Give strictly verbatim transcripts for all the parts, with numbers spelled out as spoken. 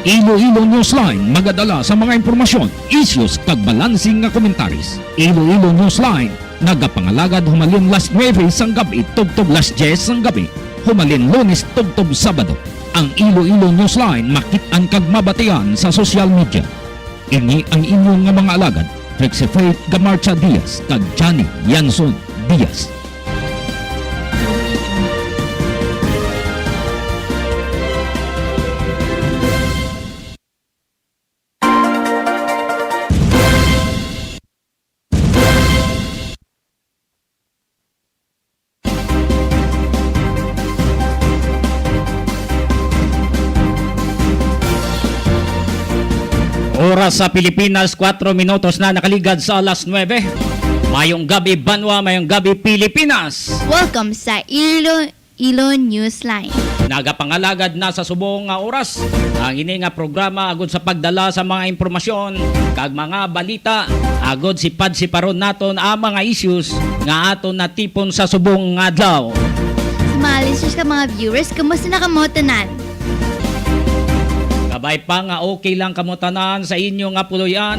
Iloilo Newsline magadala sa mga impormasyon, issues, kag balansing nga komentaris. Iloilo Newsline nagapangalagad humalin las nuebe sang gab-i tubtob las dyes sang gab-i, humalin Lunes tubtob Sabado. Ang Iloilo Newsline makit-an kag mabatian sa social media. Ini ang inyo nga mga alagad, Trixie Faith Gamarcha Diaz kag Johnny Yanson Diaz. Oras sa Pilipinas, kwatro minutos na nakaligad sa alas nuebe. Mayong gabi, banwa, mayong gabi, Pilipinas. Welcome sa Ilo Ilo Newsline. Nagapangalagad na sa subong nga oras ang ini nga programa agud sa pagdala sa mga impormasyon kag mga balita agud sipad-siparon naton ang mga issues nga aton natipon sa subong nga adlaw. Sa mga listeners kag mga viewers, kumusta na kamo tanan? Kabay pa nga okay lang kamo tanan sa inyo nga puloy-an.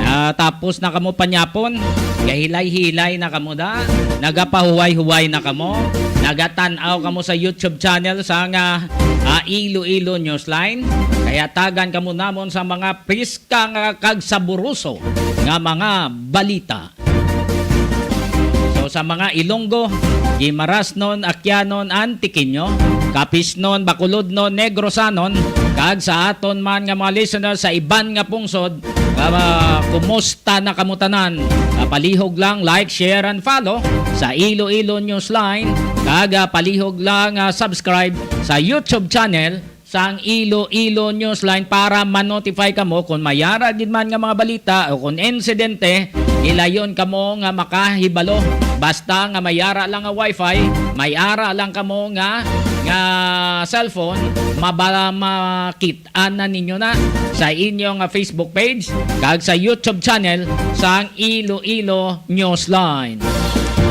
Ah, tapos na kamo panyapon. Gahilay-hilay na kamo da. Nagapahuway-huway na kamo. Nagatan-aw kamo sa YouTube channel sa nga, ah, Iloilo Newsline. Kaya tagan kamo namon sa mga priska nga kag saburoso nga mga balita. So, sa mga Ilonggo, Guimaraznon, Aquianon, Antiqueño, Capisnon, Bacolodnon, Negrosanon, kag sa aton man nga mga listeners sa iban nga pungsod, ah, kumusta na kamo tanan? Ah, palihog lang, like, share, and follow sa Iloilo Newsline, kag, ah, palihog lang, ah, subscribe sa YouTube channel sang Iloilo Newsline para ma-notify kamo kon may ara gid man nga mga balita o kon insidente, ilayon kamo nga makahibalo. Basta nga may ara lang nga wifi, may ara lang kamo nga, nga cellphone, mabala makit-an na ninyo na sa inyo nga Facebook page kag sa YouTube channel sang Iloilo Newsline.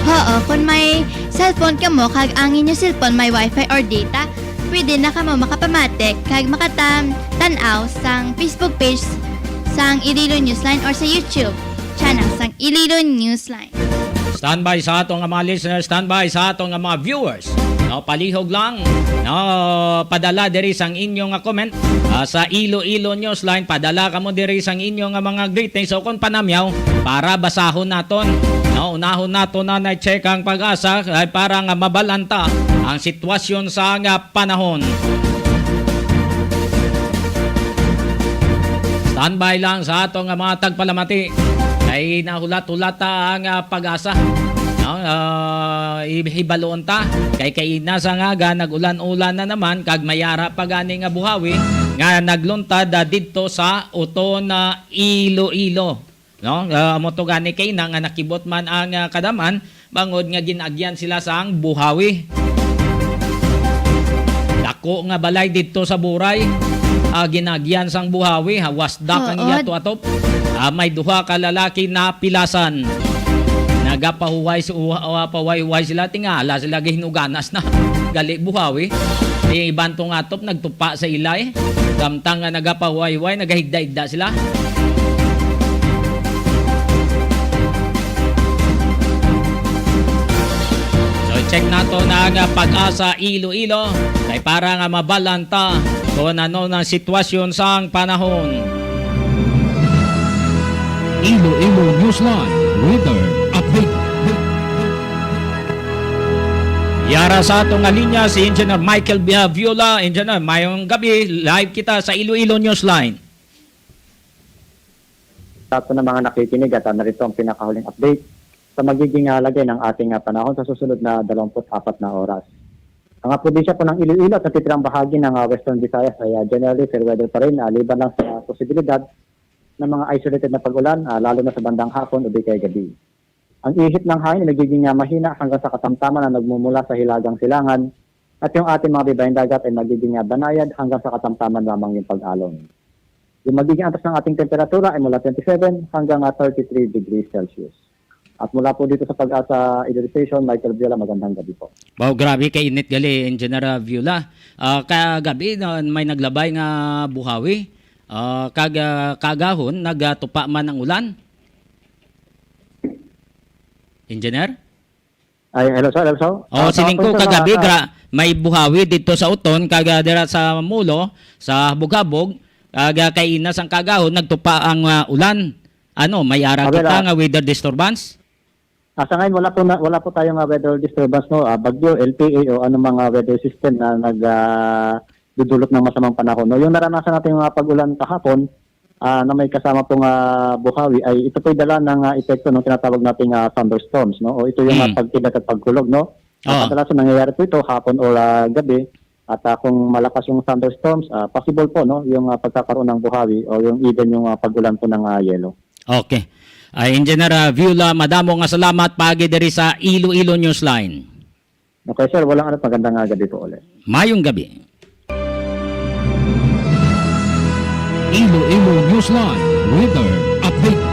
Oo, kung may cellphone kamo kag ang inyo cellphone may wifi or data, pwede na kamo makapamati kag makatam-, tan-aw sang Facebook page sang Iloilo Newsline or sa YouTube channel sang Iloilo Newsline. Standby sa ato nga mga listeners, standby sa ato nga mga viewers. No, palihog lang. No, padala diri sang inyo nga comment, ah, sa Iloilo Newsline. Padala kamo diri sang inyo nga mga greetings o kon panamyaw para basahon naton. No, unahon naton na na-check ang PAGASA, ay para nga mabalanta ang sitwasyon sa nga panahon. Standby lang sa ato nga mga tagpalamati. Kay nahulat-hulata ang, ah, PAGASA. No? Ah, i-, hibaluon ta. Kay kaina sa nga aga, nag-ulan-ulan na naman, kag may ara pa gani nga buhawi nga nagluntad, ah, didto sa Oton, ah, Iloilo. No? Ah, amo to gani kay na nga nakibot man ang, ah, kadam-an, bangod nga gin-agyan sila sang buhawi. Dako nga balay didto sa Buray, ah, gin-agyan sang buhawi, ha, wasdak ang iya Ood. Tuatop. Ah, may duha ka lalaki napilasan. Nagapahuway su-, uwa-, uwa-, pahuway-huway sila, tingala sila gihinuganas na. Gali buhawi. Di iban tong atop, nagtupa sa ilay. Samtang nga nagapahuway-huway, nagahigda-higda sila. So, check nato na nga PAGASA Iloilo kay para nga mabalanta kung ano ang sitwasyon sang panahon. Iloilo Newsline Weather Update. Yara sa ato nga linya si Engineer Michael Viola. Engineer, mayong gabi. Live kita sa Iloilo Newsline. Sa ato na mga nakikinig, at, ah, narito ang pinakahuling update sa magiging, ah, lagay ng ating, ah, panahon sa susunod na dalawampu't apat na oras. Ang, ah, probinsya po ng Iloilo at natitirang bahagi ng, ah, Western Visayas ay, ah, generally fair weather pa rin, ah, liban lang sa posibilidad ng mga isolated na pag-ulan, ah, lalo na sa bandang hapon o di kaya gabi. Ang ihip ng hangin ay nagiging, ah, mahina hanggang sa katamtaman na nagmumula sa hilagang silangan, at yung ating mga baybayang dagat ay magiging, ah, banayad hanggang sa katamtaman lamang yung pag-alon. Yung magiging antas ng ating temperatura ay mula twenty-seven hanggang, ah, thirty-three degrees Celsius. At mula po dito sa PAGASA Iloilo Station, Michael Viola, magandang gabi po. Wow, grabe ka init gali, Engineer Viola. Ah, kagabi na may naglabay nga buhawi. Ah, kag, ah, kaagahon, nagatupa man ang ulan. Engineer? Ay, hello, sir. Hello, sir. Oh, ah, sining ko, kagabi, ah, gra-, may buhawi dito sa Uton, kag, ah, dira sa Mulo, sa Habog-Habog, kag, ah, kay inas ang kaagahon, nagtupa ang, ah, ulan. Ano, may ara kita nga weather disturbance? Ah, sa ngayon, wala po na, wala po tayong, ah, weather disturbance, no? Ah, bagyo, L P A, o anong mga weather system na nag, ah, dudulot ng masamang panahon, no? Yung naranasan natin mga pag-ulan kahapon, ah, na may kasama pong, ah, buhawi, ay ito po'y dala ng, ah, epekto ng tinatawag nating, ah, thunderstorms, no? O ito yung, ah, Mm. pagkidlat at pagkulog, no? Ah, Ah. kadalasan nangyayari po ito hapon o, ah, gabi. At, ah, kung malakas yung thunderstorms, ah, possible po, no, yung, ah, pagkakaroon ng buhawi o yung even yung, ah, pag-ulan po ng, ah, yelo. Okay. Ah, Engineer, ah, Viola, madamo nga salamat paagi diri sa Iloilo Newsline. Okay, sir. Walang ano, magandang, ah, gabi po ulit. Mayong gabi. Iloilo Newsline Weather Update.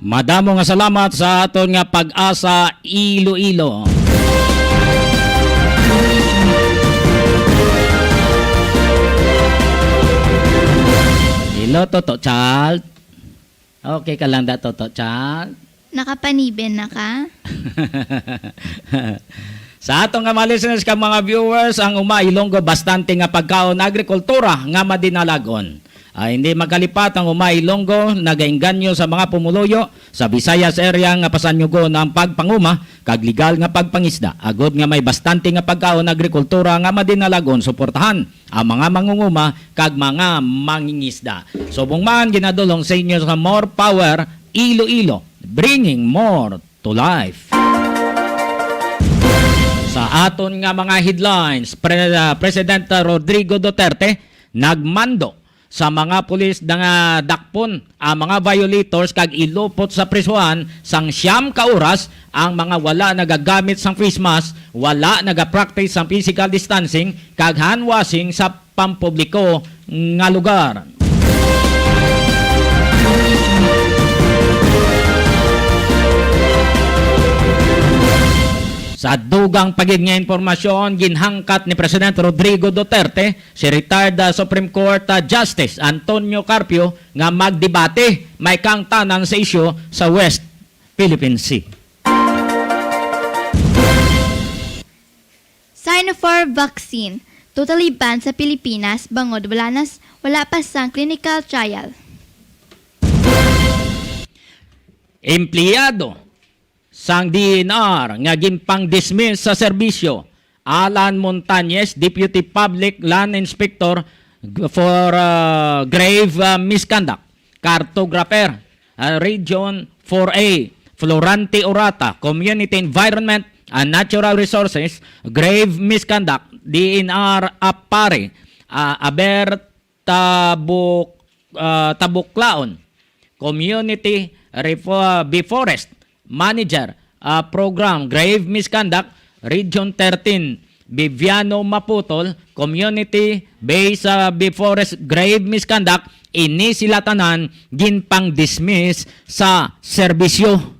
Madamo nga salamat sa aton nga Pag-asa Iloilo. Hello, Toto Child. Okay ka lang da, Toto Child? Nakapaniben na ka? Sa aton nga mga listeners kag mga viewers, ang Uma Ilonggo bastante nga pagkaon agrikultura nga madinalagon. Ah, hindi magkalipat ang Uma Ilonggo nagaengganyo sa mga pumuluyo sa Visayas area nga pasanyugon ang pagpanguma kag legal nga pagpangisda, agod nga may bastante nga pagkaon agrikultura nga madinalagon suportahan ang mga mangunguma kag mga mangingisda. Subong man, ginadulong sa inyo sa More Power Iloilo, bringing more to life. Sa aton nga mga headlines, Pre-, ah, President Rodrigo Duterte nagmando sa mga pulis nga dakpon ang mga violators kag ilupot sa prisuhan sang siyam ka oras ang mga wala nagagamit sang face mask, wala nagapractice sang physical distancing kag hand washing sa pampubliko nga lugar. Sa dugang pa gid nga impormasyon, ginhangkat ni President Rodrigo Duterte si retired, ah, Supreme Court, ah, Justice Antonio Carpio nga magdebate may kaangtanan sa isyu sa West Philippine Sea. Sinopharm vaccine, totally banned sa Pilipinas bangod wala nas-, wala pa sang clinical trial. Empleyado sang D E N R nga ginpang-dismiss sa serbisyo, Alan Montañez, Deputy Public Land Inspector g-, for, uh, grave, uh, misconduct, cartographer, uh, Region four A, Florante Orata, Community Environment and Natural Resources, grave misconduct, D E N R Apare, uh, Aber Tabuk-, ah, Tabuklaon, Community Refo-, Bee Forest Manager, ah, Program, Grave Misconduct, Region thirteen, Viviano Maputol, Community Based, ah, Bee Forest Grave Misconduct, ini sila tanan ginpang-dismiss sa serbisyo.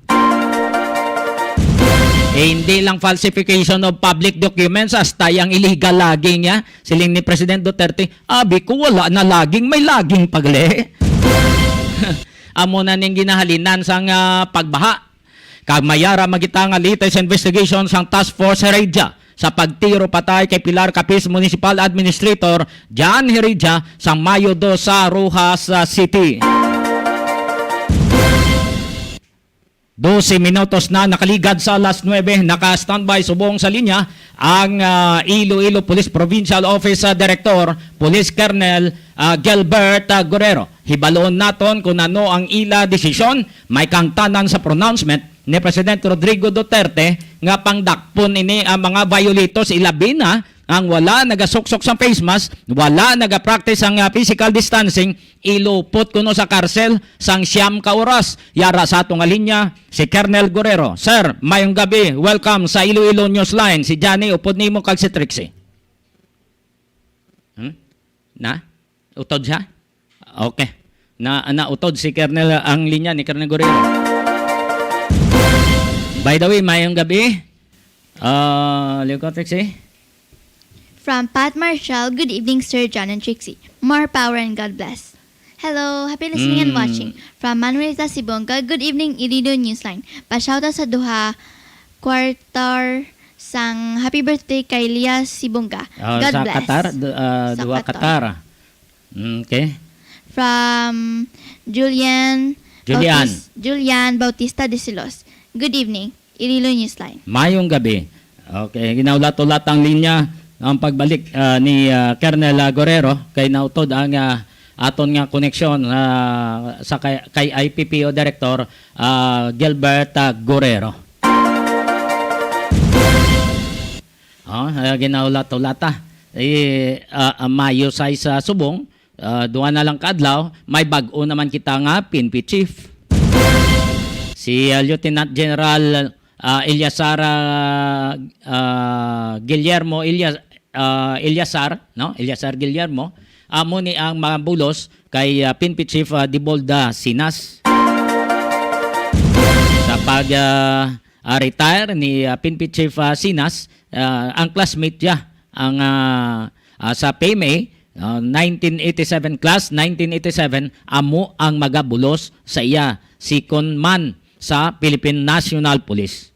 Eh, hindi lang falsification of public documents, hasta yang illegal logging niya. Siling ni President Duterte, "Abi ko, wala na logging, may logging pa gali." Amo na ning ginahalinan sang, ah, pagbaha. Kag may ara man kita nga latest investigation sang Task Force Heredia sa pagtiro patay kay Pilar Capiz Municipal Administrator John Heredia sa Mayo dos sa Roxas, ah, City. Dose minutos na nakaligad sa alas nuebe, naka-standby subong sa linya ang, ah, Iloilo Police Provincial Office, ah, Director, Police Colonel, ah, Gilbert, ah, Guerrero. Hibaloon naton kung ano ang ila desisyon, may kaangtanan sa pronouncement ni President Rodrigo Duterte nga pangdakpon ini ang mga violators, ilabi na ang wala nagasuksok sang face mask, wala nagapractice sang, ah, physical distancing, ilupot kuno sa karsel sang siyam ka oras. Yara sa ato nga linya, si Colonel Guerrero. Sir, mayong gabi. Welcome sa Iloilo Newsline. Si Johnny, upod nimo kag si Trixie. Hmm? Na? Utod siya? Okay. Na, na utod si Colonel, ang linya ni Colonel Guerrero. By the way, mayong gabi. Ah, liwat ka, Trixie. From Pat Marshall, "Good evening, Sir John and Trixie. More power and God bless." Hello, happy listening and Mm. watching. From Manuelita Sibonga, "Good evening, Iloilo Newsline. Pa-shoutout sa duha quarter sang happy birthday kay Lia Sibonga. Ah, God sa bless." Qatar, d-, ah, Sa duha Qatar. Qatar. Mm, okay. From Julian Julian. Bautis-, Julian Bautista de Silos. "Good evening, Iloilo Newsline." Mayong gabi. Okay, ginahulat-hulat ang linya ang pagbalik, ah, ni, ah, Colonel, ah, Guerrero kay nautod ang, ah, aton nga koneksyon, ah, sa kay, kay I P P O Director, ah, Gilbert, ah, Guerrero. Oh, ah, ginahulat-hulata. Eh, ah, ah, Mayo sais sa Subong, ah, duha na lang ka adlaw, may bag-o naman kita nga P N P chief. Si, ah, Lieutenant General, ah, Eliasar, ah, ah, Guillermo Elias-, ah, Eliasar, no? Eliasar Guillermo, amo ni ang mabulos kay, ah, P N P Chief, ah, Dibolda Sinas. Sa pag, ah, ah, retire ni, ah, P N P Chief, ah, Sinas, ah, ang classmate niya, ang, ah, ah, sa P M A, ah, nineteen eighty-seven class, nineteen eighty-seven, amo ang magabulos sa iya, second man sa Philippine National Police.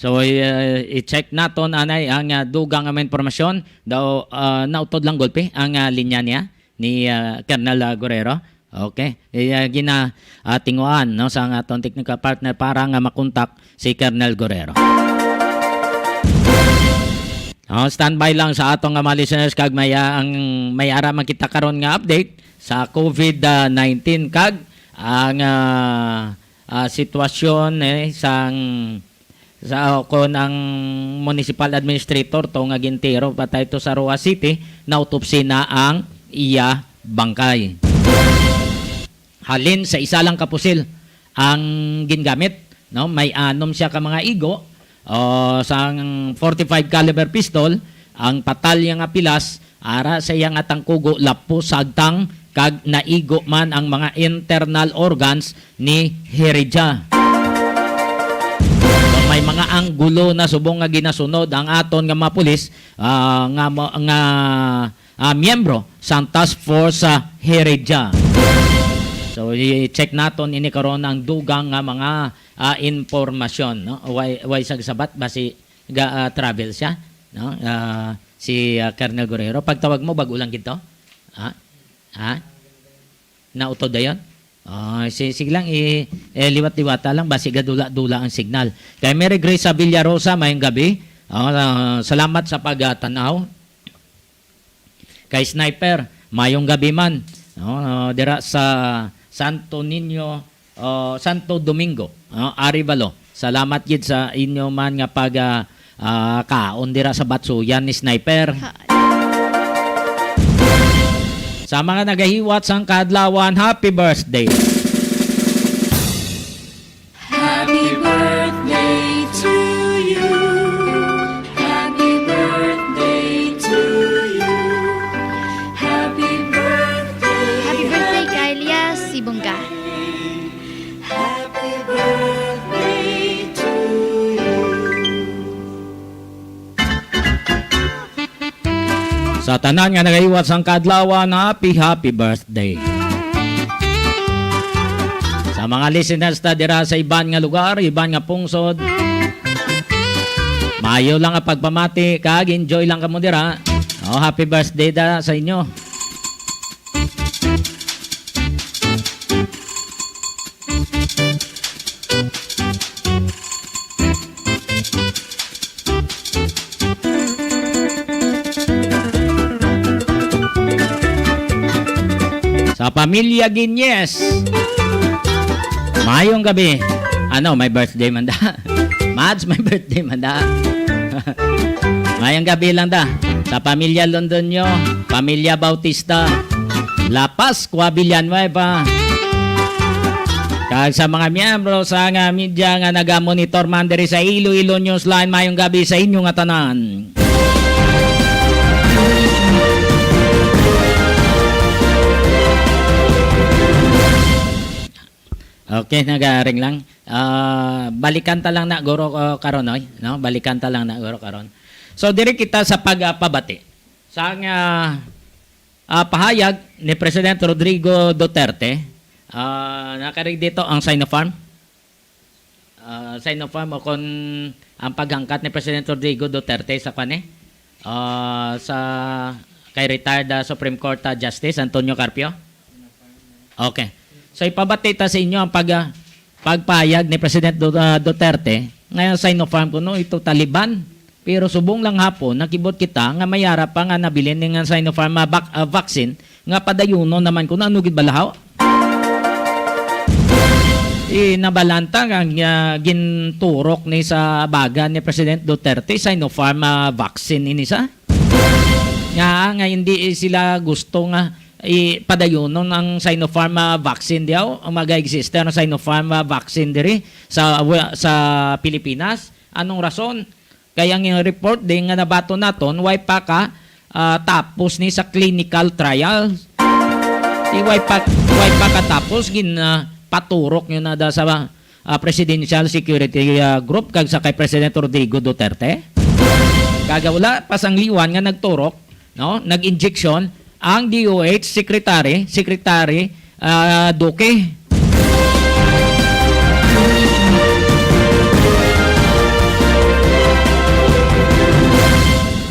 So, i-, i-check naton anay ang, ah, dugang nga mga impormasyon. Daw, ah, nautod lang gulpi ang, ah, linya niya ni, ah, Colonel, ah, Guerrero. Okay. Eh, ah, gina, ah, tinguan, no, sa ang aton technical partner para nga makontak si Colonel Guerrero. Oh, standby lang sa aton nga mga listeners kag may, ah, ang may ara man kita karon nga update sa COVID nineteen kag ang, ah, ah, sitwasyon, eh, sang, sa, kon ang municipal administrator to nga gintiro patay to sa Roxas City, nautopsi na ang iya bangkay. Halin sa isa lang ka pusil ang gingamit, no? May anom siya ka mga igo, o, sang forty-five caliber pistol, ang patalya nga pilas, ara sa iya nga tangkugo, lapos sa agtang, kag naigo man ang mga internal organs ni Heredia. So, may mga anggulo na subong nga ginasunod ang aton nga mga pulis, ah, nga mo-, nga, ah, miyembro sang Task Force, ah, Heredia. So, i-check naton ini karon ang dugang nga mga, ah, impormasyon, no? Way, way sag sabat, basi ga, ah, travel siya, no? Ah, si, ah, Colonel Guerrero. Pagtawag mo, bag-o lang gid to? Ha? Ha? Nautod dayon? Ah, si-, sige lang, i-, eh, liwat-liwata lang, basi gadula-dula ang signal. Kay Mary Grace sa Villarosa, mayong gabi. Ah, salamat sa pagtanaw. Kay Sniper, mayong gabi man. No, ah, dira sa Santo Niño, ah, Santo Domingo, no, Arevalo. Salamat gid sa inyo man nga pag, ah, ah, kaon dira sa Batsuyan ni Sniper. Ha. Sa mga nagahiwat sang kaadlawan, happy birthday. Happy birthday to you. Happy birthday to you. Happy birthday. Happy birthday kay Elias Sibonga. Happy birthday to you. Sa tanan nga nagahiwat sang kaadlawan, happy, happy birthday. Sa mga listeners ta dira sa iban nga lugar, iban nga pungsod, maayo lang ang pagpamati, kag enjoy lang kamo dira. Oh, happy birthday da sa inyo. Sa pamilya Guiñez, mayong gabi. Ano, may birthday man da? Mads, may birthday man da. Mayong gabi lang da. Sa pamilya Londonio, pamilya Bautista, La Pascua, Villanueva. Kag sa mga miyembro sa nga media nga nagamonitor man diri sa Iloilo Newsline, mayong gabi sa inyo nga tanan. Okay, nagaring lang. Ah, balikan ta lang na, guro, ah, karon, oy, no? Balikan ta lang na, guro, karon. So, diri kita sa pagpabati. Sa nga, ah, pahayag ni President Rodrigo Duterte, ah, nakarig dito ang Sinopharm. Ah, Sinopharm o kon ang paghangkat ni President Rodrigo Duterte sa kwan, eh, ah, sa kay retired, ah, Supreme Court, ah, Justice Antonio Carpio. Okay. So, ipabati ta sa inyo ang pag, ah, pagpayag ni President Du-, ah, Duterte nga ang Sinopharm kuno ito Taliban. Pero subong lang hapon, nakibot kita nga may ara pa nga nabilin ni nga Sinopharm, ah, vac-, ah, vaccine nga padayunon naman kuno. Ano gid balahaw? Inabalanta nga, nga ginturok ni sa baga ni President Duterte, Sinopharm, ah, vaccine ini sa nga, nga hindi sila gusto nga ipadayunon ang Sinopharm, ah, vaccine diyaw, ang mag-existe ang Sinopharm, ah, vaccine diri sa, sa Pilipinas. Anong rason? Kay ang report di nga nabaton naton, way pa ka, ah, tapos ni sa clinical trial. Di way pa, way pa ka tapos, gin, ah, paturok nyo na da sa, ah, Presidential Security, ah, Group kag sa kay President Rodrigo Duterte. Kag wala pa sang liwan nga nagturok, no, nag-injection ang D O H Secretary, Secretary, ah, Duque.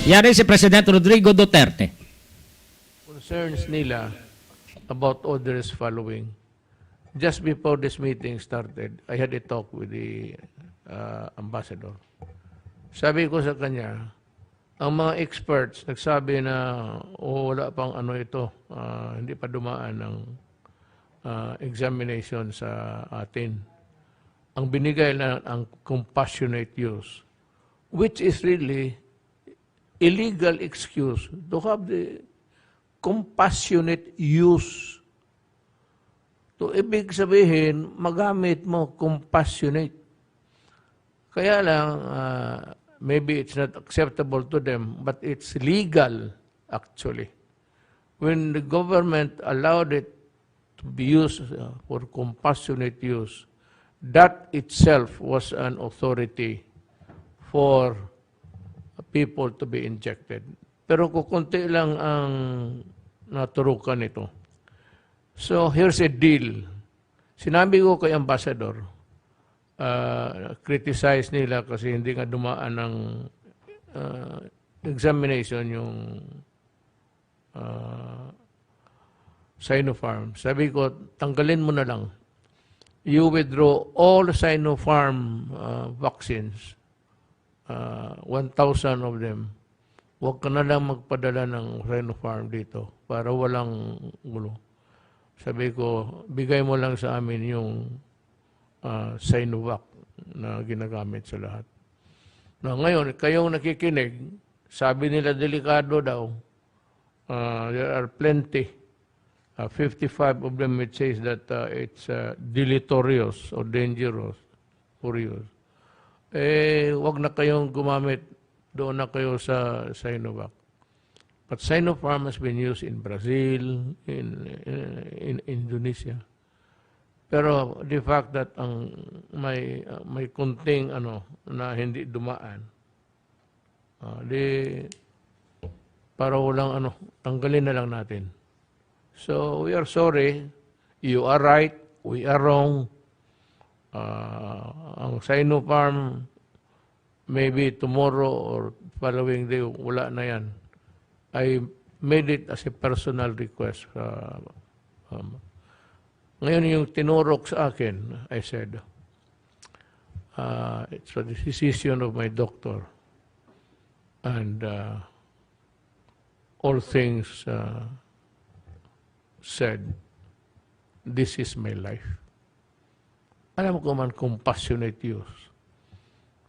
Yari si President Rodrigo Duterte. Concerns nila about orders following. Just before this meeting started, I had a talk with the, uh, ambassador. Sabi ko sa kanya, ang mga experts nagsabi na, "Oh, wala pang ano ito, ah, hindi pa dumaan ang, ah, examination sa atin." Ang binigay lang ang compassionate use, which is really illegal excuse to have the compassionate use. To, ibig sabihin, magamit mo compassionate. Kaya lang, ah, maybe it's not acceptable to them, but it's legal, actually. When the government allowed it to be used, uh, for compassionate use, that itself was an authority for people to be injected. Pero kukunti lang ang naturukan nito. So, here's a deal. Sinabi ko kay Ambassador, ah, criticize nila kasi hindi nga dumaan ng, ah, examination yung, ah, Sinopharm. Sabi ko, "Tanggalin mo na lang. You withdraw all Sinopharm, ah, vaccines, ah, one thousand of them. Huwag ka na lang magpadala ng Sinopharm dito para walang gulo." Sabi ko, "Bigay mo lang sa amin yung, ah, Sinovac na ginagamit sa lahat." Na ngayon, kayong nakikinig, sabi nila delikado daw. Ah, there are plenty. Ah, fifty-five of them, it says that, ah, it's, ah, deleterious or dangerous for you. Eh, wag na kayong gumamit. Doon na kayo sa Sinovac. But Sinopharm has been used in Brazil, in, in, in Indonesia. Pero the fact that ang may, ah, may kunting ano na hindi dumaan, ah, di para walang ano, tanggalin na lang natin. So, we are sorry. You are right. We are wrong. Ah, ang Sinopharm, maybe tomorrow or following day, wala na yan. I made it as a personal request. Ah, um, ngayon, yung tinurok sa akin, I said, ah, it's a decision of my doctor. And, ah, all things, ah, said, this is my life. Alam ko man, compassionate use.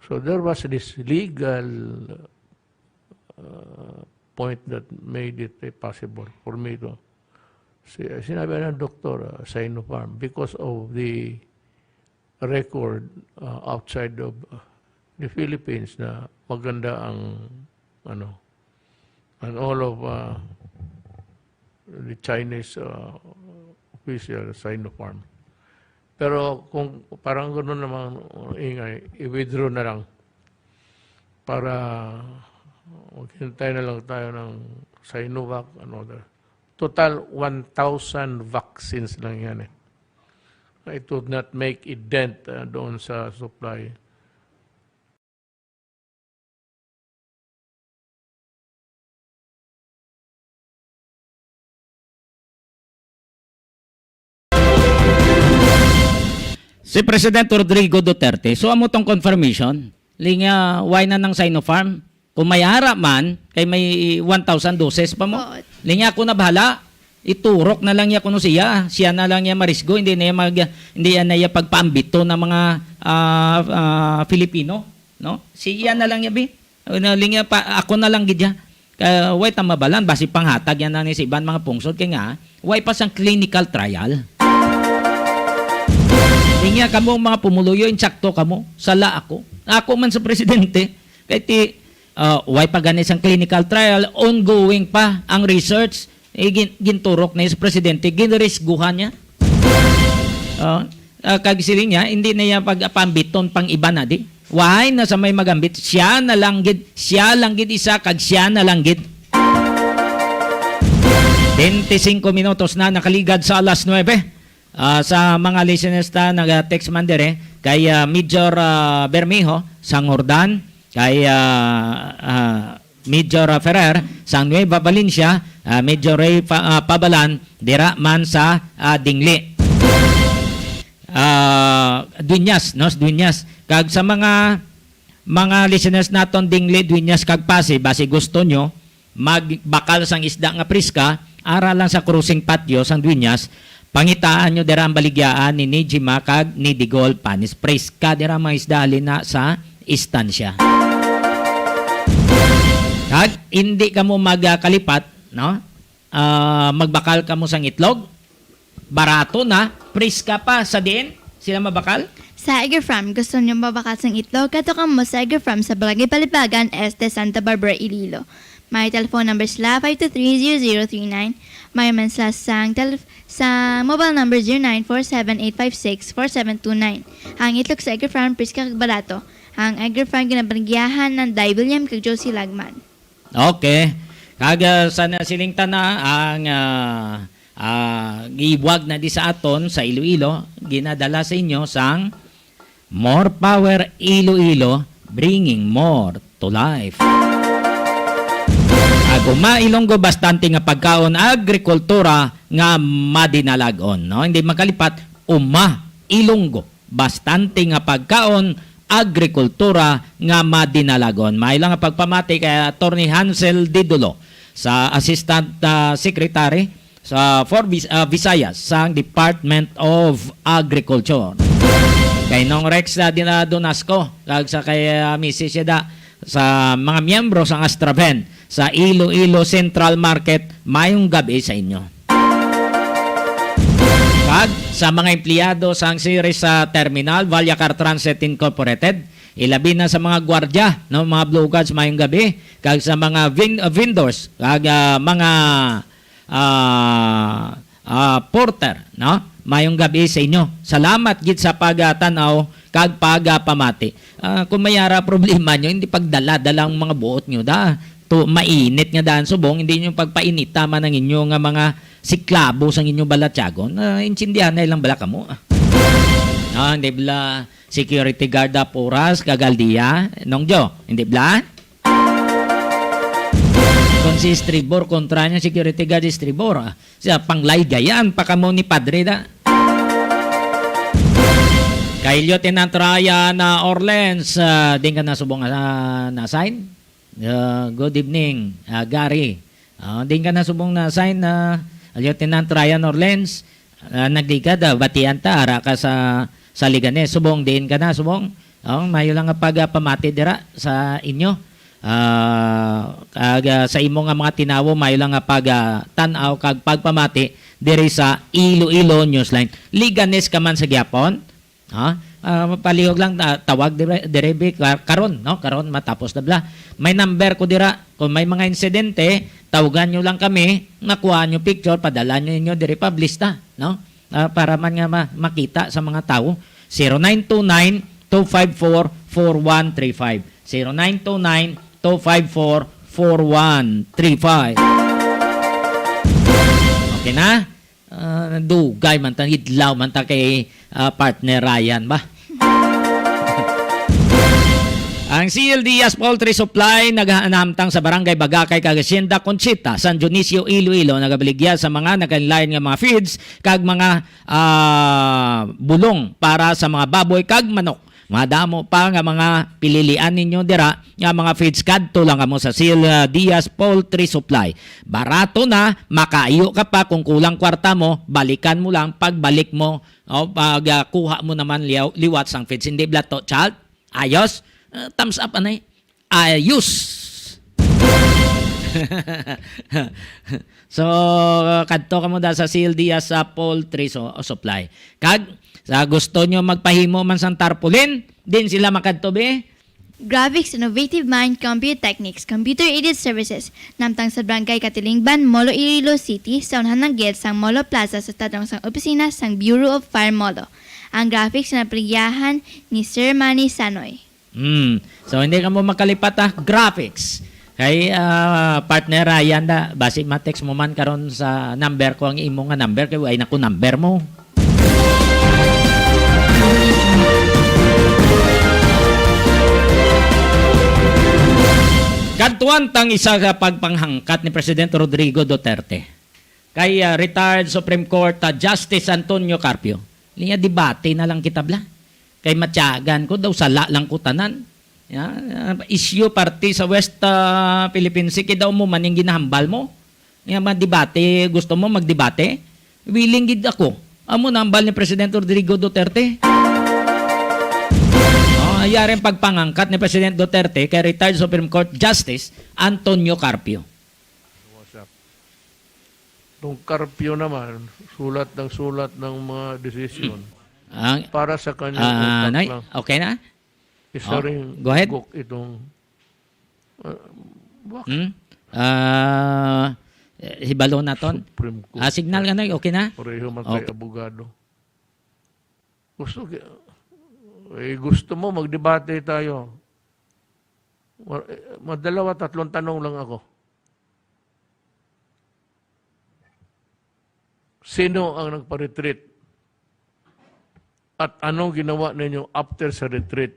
So there was this legal, uh, point that made it, eh, possible for me to, si-, sinabi ng doktor, uh, Sinopharm, because of the record, uh, outside of, uh, the Philippines na maganda ang, ano, and all of, uh, the Chinese, uh, official Sinopharm. Pero kung parang gano'n naman, uh, ingay, i-withdraw na lang para Maghintay na lang tayo ng Sinovac, ano, the total one thousand vaccines lang yan eh. It would not make a dent, ah, doon sa supply. Si President Rodrigo Duterte, so amo tong confirmation, linya, why na nang Sinopharm? Kung may ara man, kay may one thousand doses pa mo. Oo. Linya, ako na bahala. Iturok na lang niya kuno siya. Siya na lang niya marisgo, hindi na niya mag-, hindi na niya pagpaambito ng mga, ah, ah, Filipino, no? Siya na lang niya, bi. Ano, linya pa, ako na lang gid ya. Ka, way ta mabalan, basi panghatag yan na ni sa iban mga pungsod, kay nga, way pa sang clinical trial. Linya kamo, mga pumuluyo, insakto kamo, sala ako. Ako man sa presidente, kay ti, ah, way pa gani sang clinical trial, ongoing pa ang research, eh, gin-, ginturok na sa presidente, ginrisguhan niya. Ah, ah, kag siling niya, hindi na iya pag-apambiton pang iba na di. Why na sa may magambit? Siya na lang gid, siya lang gid isa, kag siya na lang gid. Twenty-cinco minutos na nakaligad sa alas nuebe. Ah, sa mga listeners ta, naga-text man dire, kay, ah, Major, ah, Bermejo, sang Jordan, kay, ah, ah, Major, ah, Ferrer, sang Nueva Valencia, ah, Major Ray Pa-, ah, Pabalan, dira man sa, ah, Dingli. Ah, Dueñas, no, sa Dueñas. Kag sa mga, mga listeners naton Dingli, Dueñas, kag Passi, basi gusto nyo magbakal sang isda nga priska, ara lang sa crossing patio sang Dueñas, pangitaan nyo dira ang baligyaan ni Nijima kag ni Digol Panis. Priska dira ang mga isda halin na sa istansya. Kag hindi kamo magkalipat, no? Ah, magbakal kamo sang itlog, barato na, priska pa. Sa diin sila mabakal? Sa Egger Farm. Gusto niyo mabakal sang itlog? Kadto kamo sa Egger Farm sa Barangay Balibagan, Este, Santa Barbara, Iloilo. May telephone number sila, five two three zero zero three nine. May man sila sang tel-, sa mobile number zero nine four seven eight five six four seven two nine. Ang itlog sa Egger Farm, priska kag barato. Ang Egger Farm ginabaligyahan ni Day William kag Josie Lagman. Okay. Kag, ah, sa nasiling tana, ang, ah, ah, giwag na di sa aton sa Iloilo, ginadala sa inyo sang More Power Iloilo, bringing more to life. Ag uma Ilonggo, bastante nga pagkaon, agrikultura nga madinalagon, no? Hindi makalipat, uma Ilonggo, bastante nga pagkaon, agrikultura nga madinalagon. May lang nga pagpamati kay Attorney Hansel Didulo, sa Assistant, ah, Secretary sa for Vis-, ah, Visayas sang Department of Agriculture. Kay Nong Rex, ah, Dina-, Donasco, kag sa kay, ah, Missus Yeda, sa mga miyembro sang Astraven sa Iloilo Central Market, mayong gab-i sa inyo. Kag sa mga empleyado sang Ceres sa terminal, Valyacar Transit Incorporated, ilabi na sa mga gwardya, no, mga Blue Guards, mayong gab-i, kag sa mga vin-, uh, vendors, kag, ah, mga, ah, ah, porter, no, mayong gab-i sa inyo. Salamat gid sa pagtan-aw kag pagpamati. Ah, kung may ara problema nyo, hindi pagdala-dala ang mga buot nyo, da. To, mainit nga daan subong, hindi nyo pagpainita man ang inyo nga mga siklabo sa inyo balatyagon. Ah, intindihan na ilang bala kamo. Ah, hindi bala security guard, ah, puras, kagaldiya, Nong Jo, hindi bala? Kung si Estribor, kontra niya, security guard Estribor, ah, siya, panglay gayan pa kamo ni Padre da. Kay Lieutenant Ryan, ah, Orleans, ah, din ka na subong, ah, na-assign? Ah, good evening, ah, Gary. Ah, din ka na subong na-assign, ah, Lieutenant Ryan Orleans. Ah, nagligad, ah, batian ta, ara ka sa, sa Leganes. Subong, diin ka na, subong? Oh, mayo lang nga pagpamati dira sa inyo. Ah, kag, ah, sa imo nga mga tinawo, mayo lang nga pag, ah, tan-aw kag pagpamati diri sa Iloilo Newsline. Leganes ka man sa gihapon? Ha? Ah, palihog lang, ah, tawag dire, dire, bi, ka-, karon, no? Karon, matapos na bala. May number ko dira. Kung may mga insidente, tawagan nyo lang kami, nakuha nyo picture, padala nyo inyo diri pa, lista, no? Ah, para man nga ma-, makita sa mga tawo. Zero nine two nine, two five four, four one three five. Zero nine two nine, two five four, four one three five. Okay na? Ah, dugay man ta, idlaw man ta kay, ah, partner Ryan ba? Ang C L Diaz Poultry Supply nagahanamtang sa Barangay Bagakay kag Hacienda Conchita, San Dionisio, Iloilo, nagabaligya sa mga nagkalain-lain nga mga feeds kag mga, ah, bulong para sa mga baboy kag manok. Madamo pa nga mga pililian ninyo dira nga mga feeds. Kadto lang kamo sa Sil, ah, Diaz Poultry Supply. Barato na, makaayo ka pa kung kulang kwarta mo, balikan mo lang pagbalik mo o pag, ah, kuha mo naman liyaw-, liwat sang feeds. Hindi bala to, child? Ayos? Ah, thumbs up, anay. Ayos. So, kadto kamo da sa C L Diaz sa poultry so, supply. Kag sa gusto nyo magpahimo man sang tarpaulin, din sila makadto, be. Graphics Innovative Mind Computer Techniques, Computer Aided Services, namtang sa Barangay Katilingban, Molo, Iloilo City, sa unahan ng gilid sang Molo Plaza sa tadlong sang opisina sang Bureau of Fire Molo. Ang graphics na pinagiyahan ni Sir Manny Sanoy. Hmm. So, hindi kamo makalipat, ah, graphics. Kay, ah, partner Ryan da, basi ma-text mo man karon sa number ko ang imo nga number, kay way na ko number mo. Kadtuan tang isa ka pagpanghangkat ni Presidente Rodrigo Duterte kay, ah, retired Supreme Court, ah, Justice Antonio Carpio. Niya debate na lang kita bala. Kay matyagan ko daw sala lang ko tanan. Ya, ah, issue parte sa West, ah, Philippine Sea, kay daw mo man yung ginahambal mo. Nga madebate, gusto mo magdebate? Willing gid ako. Amo na hambal ni Presidente Rodrigo Duterte. Oh, yari ang pagpangangkat ni President Duterte kay retired Supreme Court Justice Antonio Carpio. What's up? Itong Carpio naman, sulat ng sulat ng mga desisyon. Ang, para sa kanyang ah, utak Nay, lang. Okay na? Isa Oh, ring go ahead. Ugok itong, ah, bak- Hmm? Ah, eh, hibalo naton. Supreme Court. Ah, signal ka, Nay. Okay na? Pareho man Okay. Kay abogado. Gusto ki-, eh, gusto mo magdebate tayo. Wa-, eh, madalawa, tatlong tanong lang ako. Sino ang nagpa-retreat? At anong ginawa ninyo after sa retreat?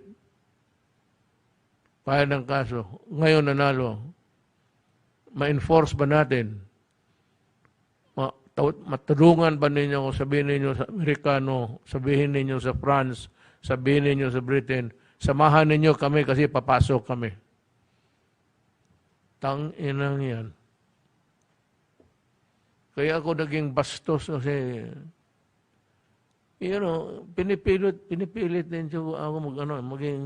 File ng kaso. Ngayon nanalo. Ma-enforce ba natin? Ma-, taw-, matulungan ba ninyo kung sabihin ninyo sa Amerikano, sabihin ninyo sa France, sabihin ninyo sa Britain, "Samahan ninyo kami kasi papasok kami"? Tang inang yan. Kaya ako naging bastos kasi, you know, pinipilit, pinipilit din siya ako mag, ano, maging,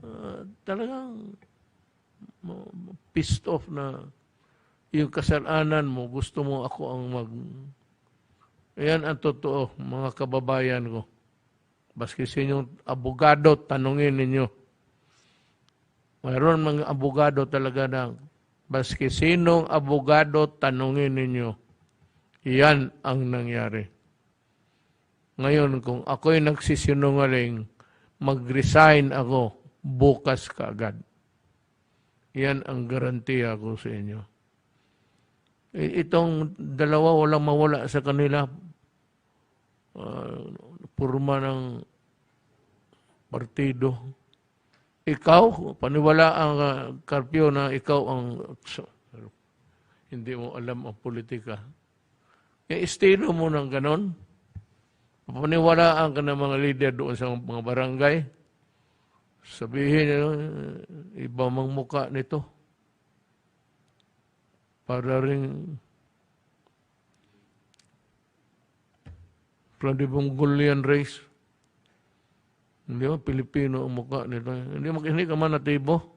ah, talagang ma-, pissed off na yung kasalanan mo, gusto mo ako ang mag-, yan ang totoo, mga kababayan ko. Maski sinyong abogado, tanungin ninyo. Mayroon mga abogado talaga na, maski sinong abogado, tanungin ninyo. Yan ang nangyari. Ngayon, kung ako'y nagsisinungaling, mag-resign ako bukas kaagad. Yan ang garantiya ko sa inyo. I-, itong dalawa, walang mawala sa kanila. Ah, porma ng partido. Ikaw, paniwala ang, ah, Carpio na ikaw ang, hindi mo alam ang politika. Eh, estilo mo ng ganon. Paniwalaan ka ng mga leader doon sa mga barangay. Sabihin nila, "Iba mang muka nito." Para ring from the Mongolian race. Hindi mo, Pilipino ang mukha nila. Hindi mo, hindi ka man natibo.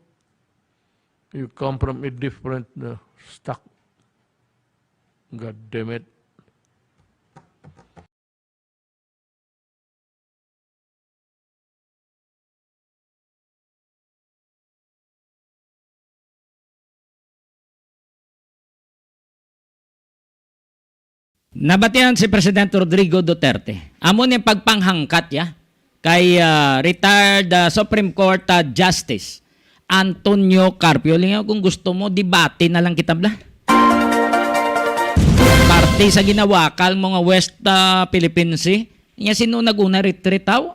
You come from a different, uh, stock. God damn it. Nabatian si Presidente Rodrigo Duterte. Amo ni pagpanghangkat ya kay, ah, retired, ah, Supreme Court, ah, Justice Antonio Carpio, lingaw kung gusto mo, debate na lang kita, bla. Parte sa ginawakal mo nga West, ah, Philippine Sea, nya sino nag-una retreat, haw?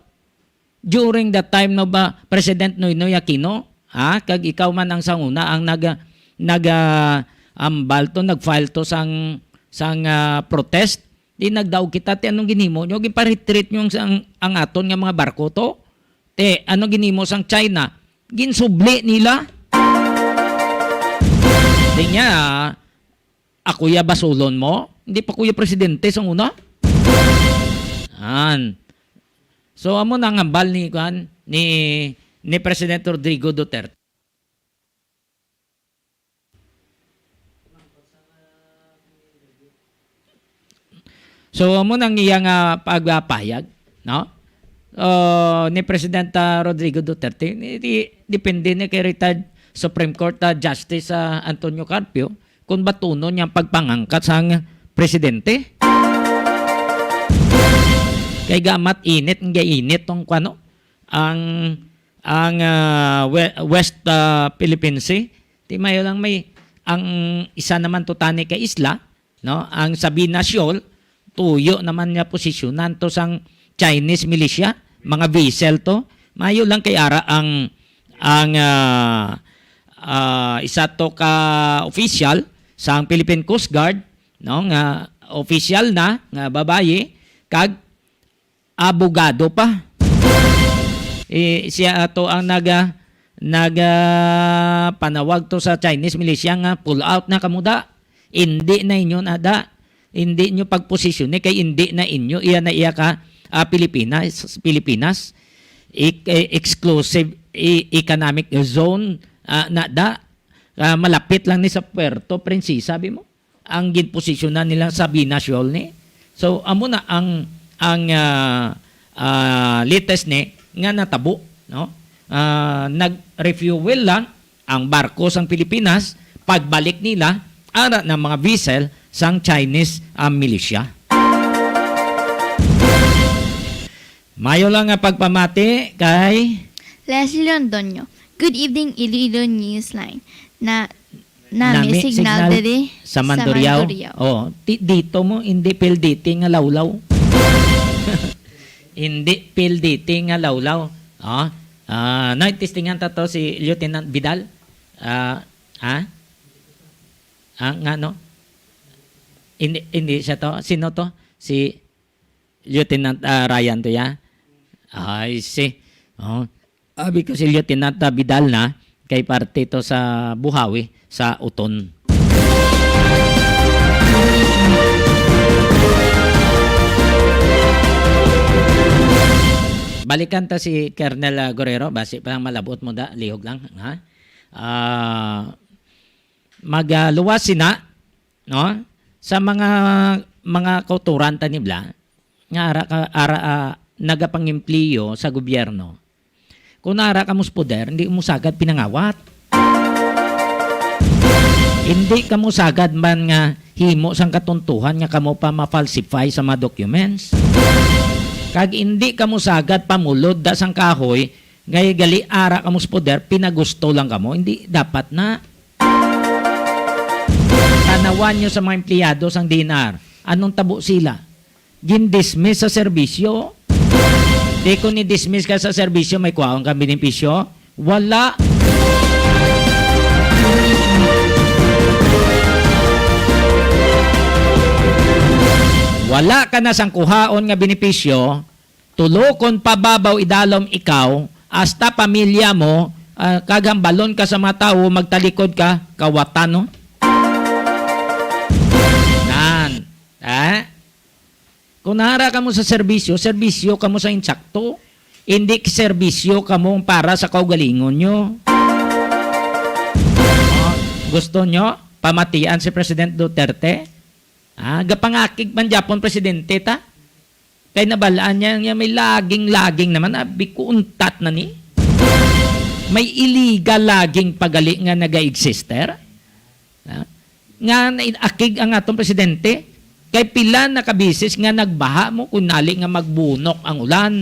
During the time na ba President Noynoy Aquino, ha? Kag ikaw man ang sanguna ang nag-, nag-, ah, ambal to, nag-file to sang, sang, ah, protest. Di nagdaog kita, ti anong ginhimo nyo? Ginpa-retreat nyo ang, ang, ang aton nga mga barko to? Ti, ano ginhimo sang China? Ginsubli nila. Di niya, ako ya basulon mo? Hindi pa ko ya presidente sa una? An. So, amo na ang hambal ni, kuan, ni, ni President Rodrigo Duterte. So, amo nang iya nga pagpahayag, no? Uh, ni President, uh, Rodrigo Duterte, ni, di, depende ni kay retired Supreme Court, uh, Justice, uh, Antonio Carpio kung batunon niya ang pagpangangkat sang presidente. Kay gamat init, nga init tong kuano, ang, ang, ah, we-, West, ah, Philippine Sea. Di mayo lang may, ang isa naman to tani ka isla, no? Ang Sabina Shoal, tuyo naman niya posisyonan to sang Chinese militia, mga vessel to. Mayo lang kay ara ang, ang, ah, ah, isa to ka official sang Philippine Coast Guard, no, nga official na nga babayi, kag abogado pa. Eh, siya ato ang naga-, naga-, panawag to sa Chinese militia nga, "Pull out na kamo da. Indi na inyo na da. Indi nyo pagposisyon ni kay indi na inyo. Iya na iya ka, ah, Pilipinas, Pilipinas. Ik-, eh, exclusive e-, economic zone, ah, na da. Ah, malapit lang ni sa Puerto Princesa," sabi mo. Ang ginposisyonan nila sa Sabina Shoal ni. So, amo na ang, ang, ah, ah, latest ni nga natabo, no? Ah, nag-refuel lang ang barko sang Pilipinas, pagbalik nila, ara ng mga vessel sang Chinese, ah, militia. Mayo lang nga pagpamati kay Leslie Londoño. Good evening, Iloilo Newsline. Na, nami Nami signal signal diri sa sa Mandurriao. Mandurriao. Oh, ti-, dito mo, hindi P L D T nga lawlaw. Hindi P L D T nga lawlaw. Ah, ah, na, testingan ta to si Lieutenant Vidal. Ah, ha? Ah, nga, no? Hindi, hindi siya to. Sino to? Si Lieutenant, ah, Ryan to, ya? I see. Oh. Abi ko si Lieutenant, ah, Vidal na, kay parte to sa buhawi sa Uton. Balikan ta si Colonel, ah, Guerrero, basi pa lang malabot mo da, lihog lang, ha? Ah, mag, ah, luwas sina, no? Sa mga, mga kauturan ta ni bla, nga ara ka, ara, ah, nagapangempleyo sa gobyerno. Kung ara ka mo sa poder, hindi mo sagad pinangawat. Hindi ka mo sagad man nga himo sang katuntuhan nga kamo pa ma-falsify sa mga documents. Kag hindi ka mo sagad pamulod da sang kahoy, kay gali ara ka mo sa poder, pinagusto lang kamo. Hindi dapat na. Tanawan nyo sa mga empleyado sang D N R. Anong tabo sila? Gin-dismiss sa serbisyo. Di ko ni-dismiss ka sa serbisyo, may kuhaon ka benepisyo? Wala. Wala ka na sang kuhaon nga benepisyo, tulokon pababaw idalom ikaw, hasta pamilya mo, ah, kag hambalon ka sa mga tawo, magtalikod ka, kawatan, no? Nan. Eh? Kung nara ka mo sa serbisyo, serbisyo ka mo sa insakto. Hindi serbisyo ka mo para sa kaugalingon nyo. Oh, gusto nyo pamatian si President Duterte? Ah, gapangakig man gyapon presidente ta. Kay nabalaan niya nga may laging-laging naman, abi ko, untat na ni. May illegal laging pagali nga naga-exister. Ha? Nga naakig ang atong presidente. Kay pila na ka beses nga nagbaha mo kung nali nga magbunok ang ulan.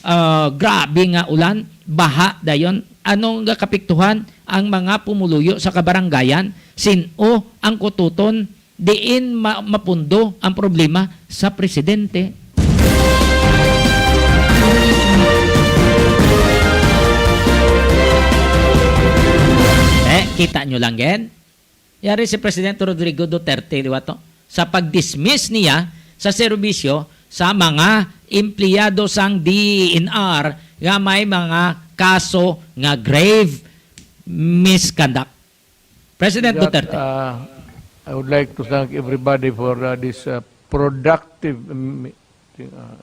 ah, grabe nga ulan, baha dayon. Ano nga kapiktuhan ang mga pumuluyo sa kabarangayan? Sin-o ang kutoton diin ma-, mapundo ang problema sa presidente? Eh, kita nyo lang, gen. Yari si Presidente Rodrigo Duterte, di ba to? Sa pag-dismiss niya sa serbisyo sa mga empleyado sang D E N R nga may mga kaso nga grave misconduct. President That, Duterte. Uh, I would like to thank everybody for, uh, this, uh, productive meeting. Uh,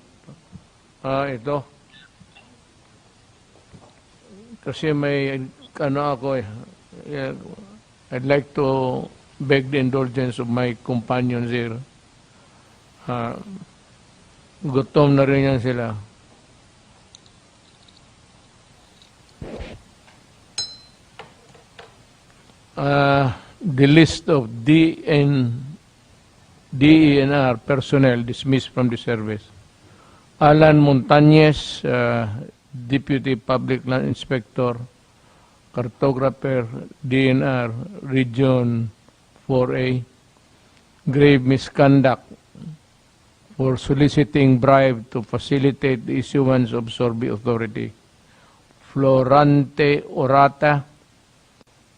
uh, ito. Kasi may, ano, ako, eh. Yeah, I'd like to beg the indulgence of my companions here. Ah, gutom na rin yan sila. Ah, the list of D N, D E N R personnel dismissed from the service. Alan Montañez, ah, Deputy Public Land Inspector, Cartographer, D N R, Region four A, grave misconduct for soliciting bribe to facilitate the issuance of survey authority. Florante Orata,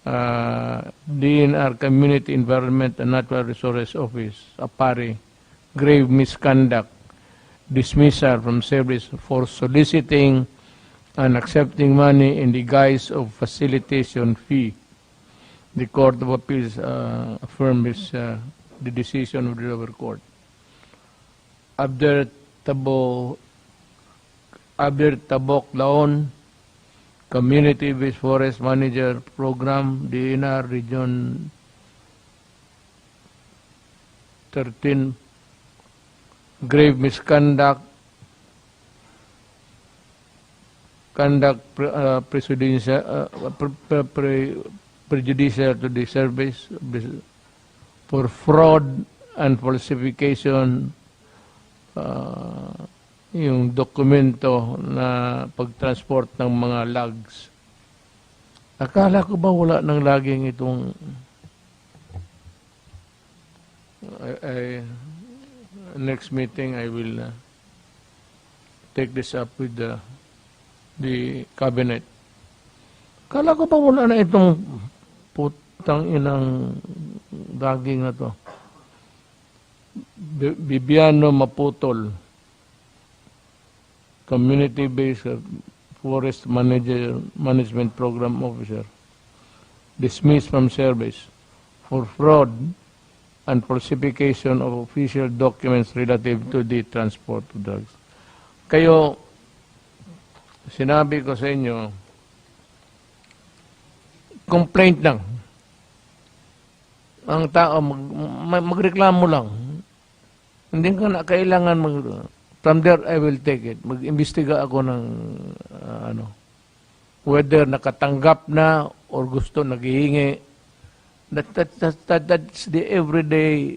uh, D N R Community Environment and Natural Resources Office, Apari, grave misconduct, dismissal from service for soliciting and accepting money in the guise of facilitation fee. The Court of Appeals, uh, affirms, uh, the decision of the lower court. Abder Tabo-, Abder Tabok Laon, Community-Based Forest Manager Program, D N R Region thirteen, grave misconduct, conduct pre-, uh, presidential, uh, pre-, pre-, pre-, prejudicial to the service of the, for fraud and falsification, uh, yung dokumento na pag-transport ng mga logs. Akala ko ba wala nang logging itong I, I, next meeting, I will, uh, take this up with the, the cabinet. Kala ko pa wala na itong putang inang daging na to. Bi-, Bibiano Maputol. Community-based, uh, forest manager, management program officer, dismissed from service for fraud and falsification of official documents relative to the transport of drugs. Kayo, sinabi ko sa inyo, complaint lang. Ang tao, mag-, mag-, magreklamo lang. Hindi ka na kailangan mag-, from there, I will take it. Mag-imbestiga ako ng, ah, ano, whether nakatanggap na or gusto naghihingi. That, that, that, that, that's the everyday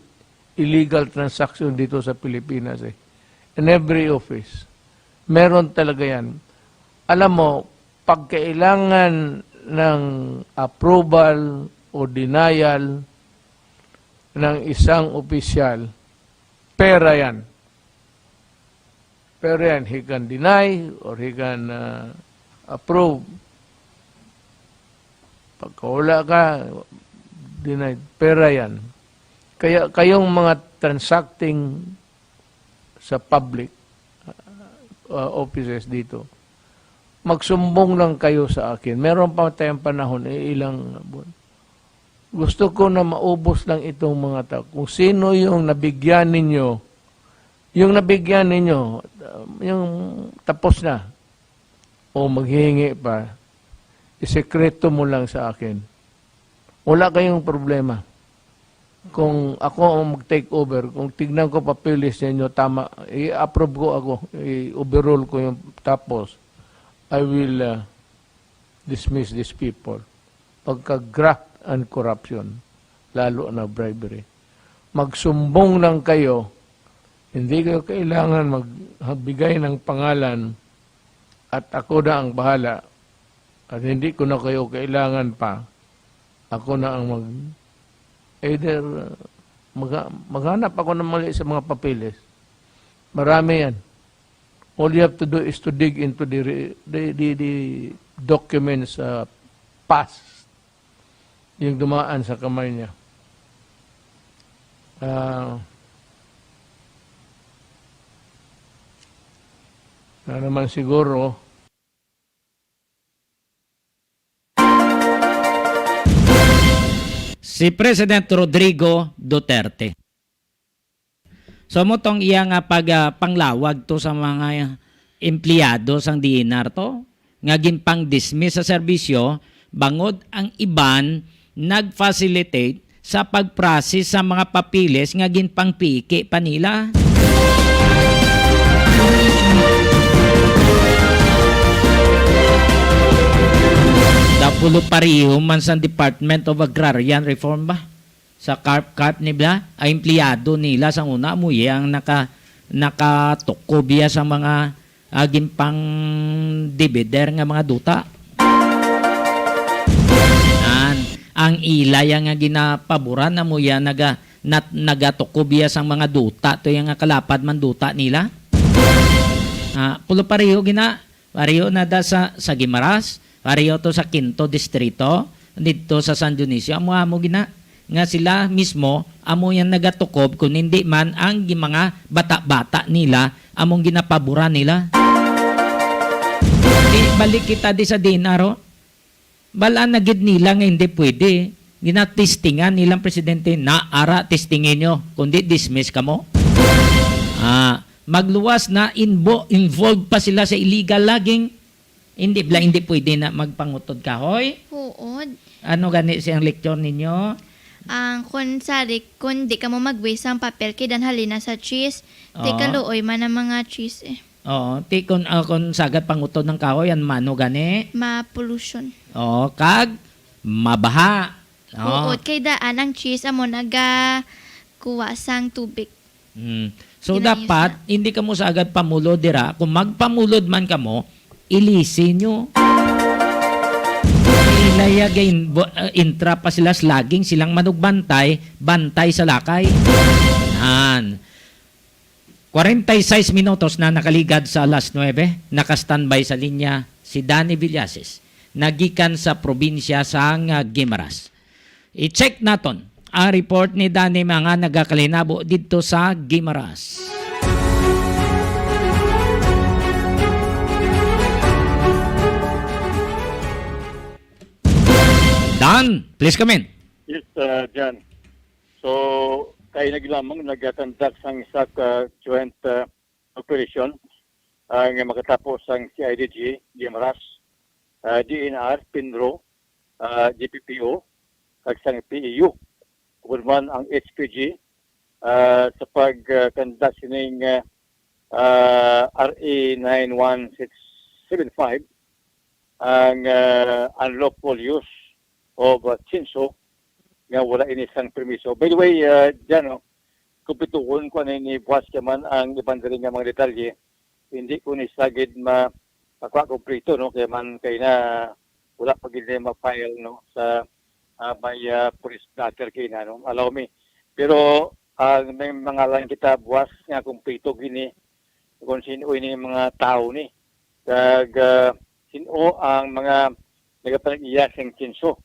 illegal transaction dito sa Pilipinas, eh. In every office. Meron talaga yan. Alam mo, pag kailangan ng approval o denial ng isang opisyal, pera yan. Pera yan, he can deny or he can, uh, approve. Pagka wala ka, denied. Pera yan. Kaya kayong mga transacting sa public, uh, offices dito, magsumbong lang kayo sa akin. Meron pa tayong panahon, eh, ilang buwan. Gusto ko na maubos lang itong mga tao. Kung sino yung nabigyan ninyo, yung nabigyan ninyo, uh, yung tapos na, o maghihingi pa, isekreto mo lang sa akin. Wala kayong problema. Kung ako ang mag-take over, kung tignan ko papeles ninyo, tama, i-approve ko ako, i-overrule ko yung tapos, I will, uh, dismiss these people. Pagka-graft and corruption, lalo na bribery. Magsumbong lang kayo, hindi kayo kailangan magbigay ng pangalan at ako na ang bahala, at hindi ko na kayo kailangan pa, ako na ang mag-, either, uh, magha-, maghanap ako ng mali sa mga papeles. Marami yan. All you have to do is to dig into the re-, the, the, the documents, uh, past, yung dumaan sa kamay niya. Ah, na naman siguro, si President Rodrigo Duterte. So, mo tong iya nga pag, ah, panglawag to sa mga empleyado sang D E N R to, nga ginpang-dismiss sa serbisyo, bangod ang iban nag-facilitate sa pag-process sa mga papeles nga ginpangpiki pa nila. Dapulo pareho man sa Department of Agrarian Reform ba? Sa carp-, carp ni bla, ay empleyado nila sa una mo yang naka-, nakatukob iya sa mga, ah, ginpang-divider nga mga duta. An, ang ila ya nga ginapaboran amo ya naga-, nat-, nagatukob iya sang mga duta to yang nga kalapad man duta nila. Ah, pulo pareho gina, pareho na da sa, sa Guimaras, pareho to sa Quinto Distrito, didto sa San Dionisio, amo-amo gina nga sila mismo amo yang nagatukob, kun hindi man ang gi-, mga bata-bata nila among ginapaboran nila. Di balik kita di sa D E N R, oh. Bal-an na gid nila nga hindi pwede. Ginatistingan nilang presidente, na ara, testingin nyo, kundi dismiss kamo. Ah, magluwas na invo-, involved pa sila sa illegal logging. Hindi bla, hindi pwede na magpangutod kahoy. Huod. Ano gani siyang lecture ninyo? Ang kun sari, kun di kamo mag-waste sang papel, kay danhali na sa cheese. Di Oo. Kaluoy man ang mga cheese, eh. Oo, ti kun, ah, kun sagad pangutod ng kahoy, ang mano gani? Ma-pollution. Oo, kag mabaha. Oo. Huod, kay daan ang cheese amo naga kuha sang tubig. Mm. So, ginaisa. Dapat hindi kamo sagad pamulod dira. Kung magpamulod man kamo, ilisi nyo. Ilaya gain, bo-, ah, intra pa sila sa logging, silang manugbantay, bantay sa lakay. Yan. Kwarenta y seis minutos na nakaligad sa alas nuebe, naka-standby sa linya si Danny Villasis, nagikan sa probinsya sang, ah, Guimaras. I-check naton ang report ni Danny, mga nagakalinabo didto sa Guimaras. Dan, please come in. Yes, uh, John. So, kaina lamang nag-conduct sang isa ka joint, uh, operation, uh, nga makatapo sang C I D G, Guimaras, uh, D E N R, PENRO, uh, G P P O, kag sang P E U. Upod man ang H P G, uh, sa pag, uh, conduct sining, uh, uh, R A nine one six seven five, ang, uh, unlawful use of, uh, chainsaw nga wala ini sang permiso. By the way, uh, Jan, no, kumpletuhon ko ni, ni Buwas ka man ang iban diri nga mga detalye. Hindi ko ni sagid ma-, makuha kompleto, no, kaya man kay na wala pa gid ni ma-file, no, sa, ah, may, ah, police blotter kay na, no. Allow me. Pero, ah, may mga lang kita Buwas nga kompleto gini kung sino ini mga tao ni. Kag, ah, sino ang mga nagapanag-iya sing chainsaw.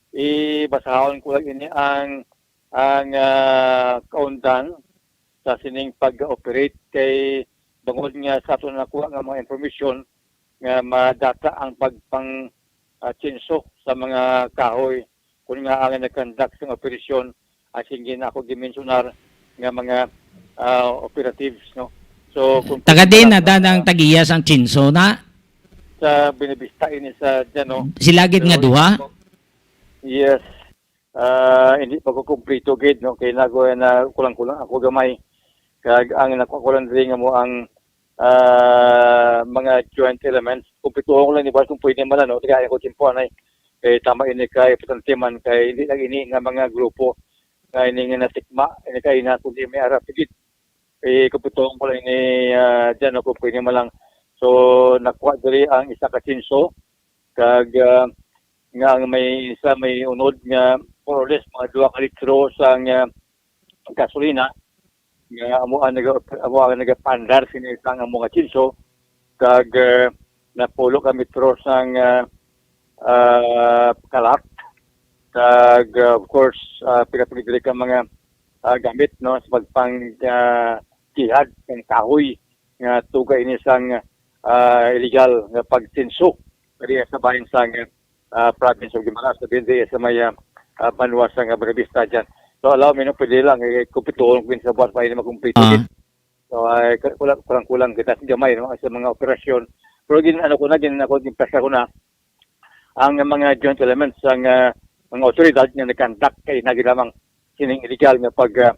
Ibasahon ko lang ini ang, ang, ah, kaundan sa sining pag-operate kay bangod nga sa aton nakuha nga mga information nga madata ang pagpang, ah, chainsaw sa mga kahoy kung nga ang nag-conduct sang operasyon ang sige na ako gimensionar nga mga, ah, operatives, no? So, kung Taga din na pwede dan ang lang, tag-iya sang chainsaw na? Sa Buenavista ini sa dyan, no? Sila gid nga Pero duha? Yes. Ah, hindi pa ko kumplito gid, no? Kay nago na kulang-kulang ako gamay. Kag ang nakuha ko lang diri nga mo ang, ah, mga joint elements. Kumplituhon ko lang ni Bal kung pwede man, no? Tagaan ko timpo, anay. Kay tama ini kay importante man kay hindi lang ini nga mga grupo nga ini nga natikma, ini kay na kundi may arap gid. Eh, kumplituhon ko lang ini, ah, dyan, no? Kung pwede man lang So, nakuha diri ang isa ka chainsaw, kag, ah, nga ang may isa may unod nga more or less mga duha ka litro sang, ah, gasolina, nga amo ang naga-, amo ang nagapaandar sini sang amo nga chainsaw, kag, ah, napulo ka metro sang, ah, ah, kalat, kag, ah, of course, ah, pila-pila diri ka mga, ah, gamit, no, sa pagpang, ah, jihad sang kahoy nga tuga ini sang, ah, illegal nga pagtinso diri sa bahin sang, ah, province of Guimaras, sa Bindi, sa may, ah, ah, banwa sang Buenavista dyan. So, allow me, no, pwede lang, eh, kumpletuhon ko sa buwas pa ini makumpleto. Ah. So, ay, ka-, kulang, kulang-kulang kita sa gamay, no, sa mga operasyon. Pero gin-, ano ko na, gin-, ako, ginpasa ko na ang mga joint elements sang, ah, mga otoridad nga nag-conduct kay nagi lamang sining illegal nga pag, ah,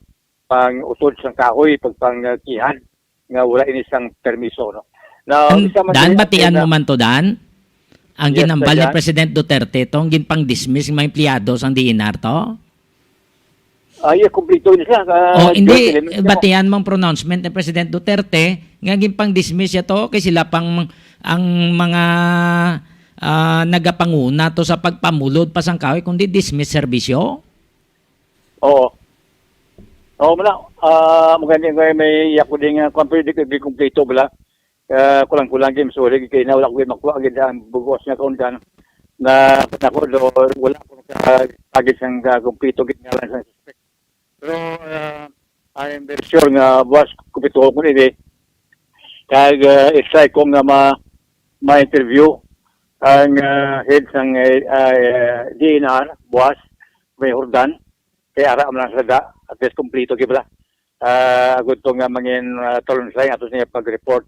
pang-utod sang kahoy, pagpang, ah, jihad nga wala ini sang permiso, no? Now, An-, isa man Dan, diri, batian na mo man to, Dan? Ang Yes, ginambal ni Dan. President Duterte to, ang ginpang-dismiss ng mga empleyado sang D E N R to? Ah, yeah, kumpleto ni siya. Ah, Oh, hindi. Jocelyn, ano mo? Batian mong pronouncement ni President Duterte nga ginpang-dismiss siya to kay sila pang ang mga, ah, nagapanguna to sa pagpamulod pa sang kahoy, kundi dismiss serbisyo? Oo. Oo, muna. Ah, maganda nga may iya ko din nga, kung pwede ko, di kumpleto bala. Ah, kulang-kulang gid, sorry, kay na wala ko gid makuha gid ang bugos nga kaundan na nako do, wala ko sa agis ang, ah, kumpleto gid nga lang sa suspect. Pero, ah, I am very sure nga buwas kumpleto ko ini. Kag, ah, i-try ko nga ma-, ma-interview ang, ah, head sang, eh, ah, D N R buwas, may Jordan, kay ara man lang sa da, at least kumpleto gid bala. Ah, agud to nga mangin, ah, talunsay ato niya pag-report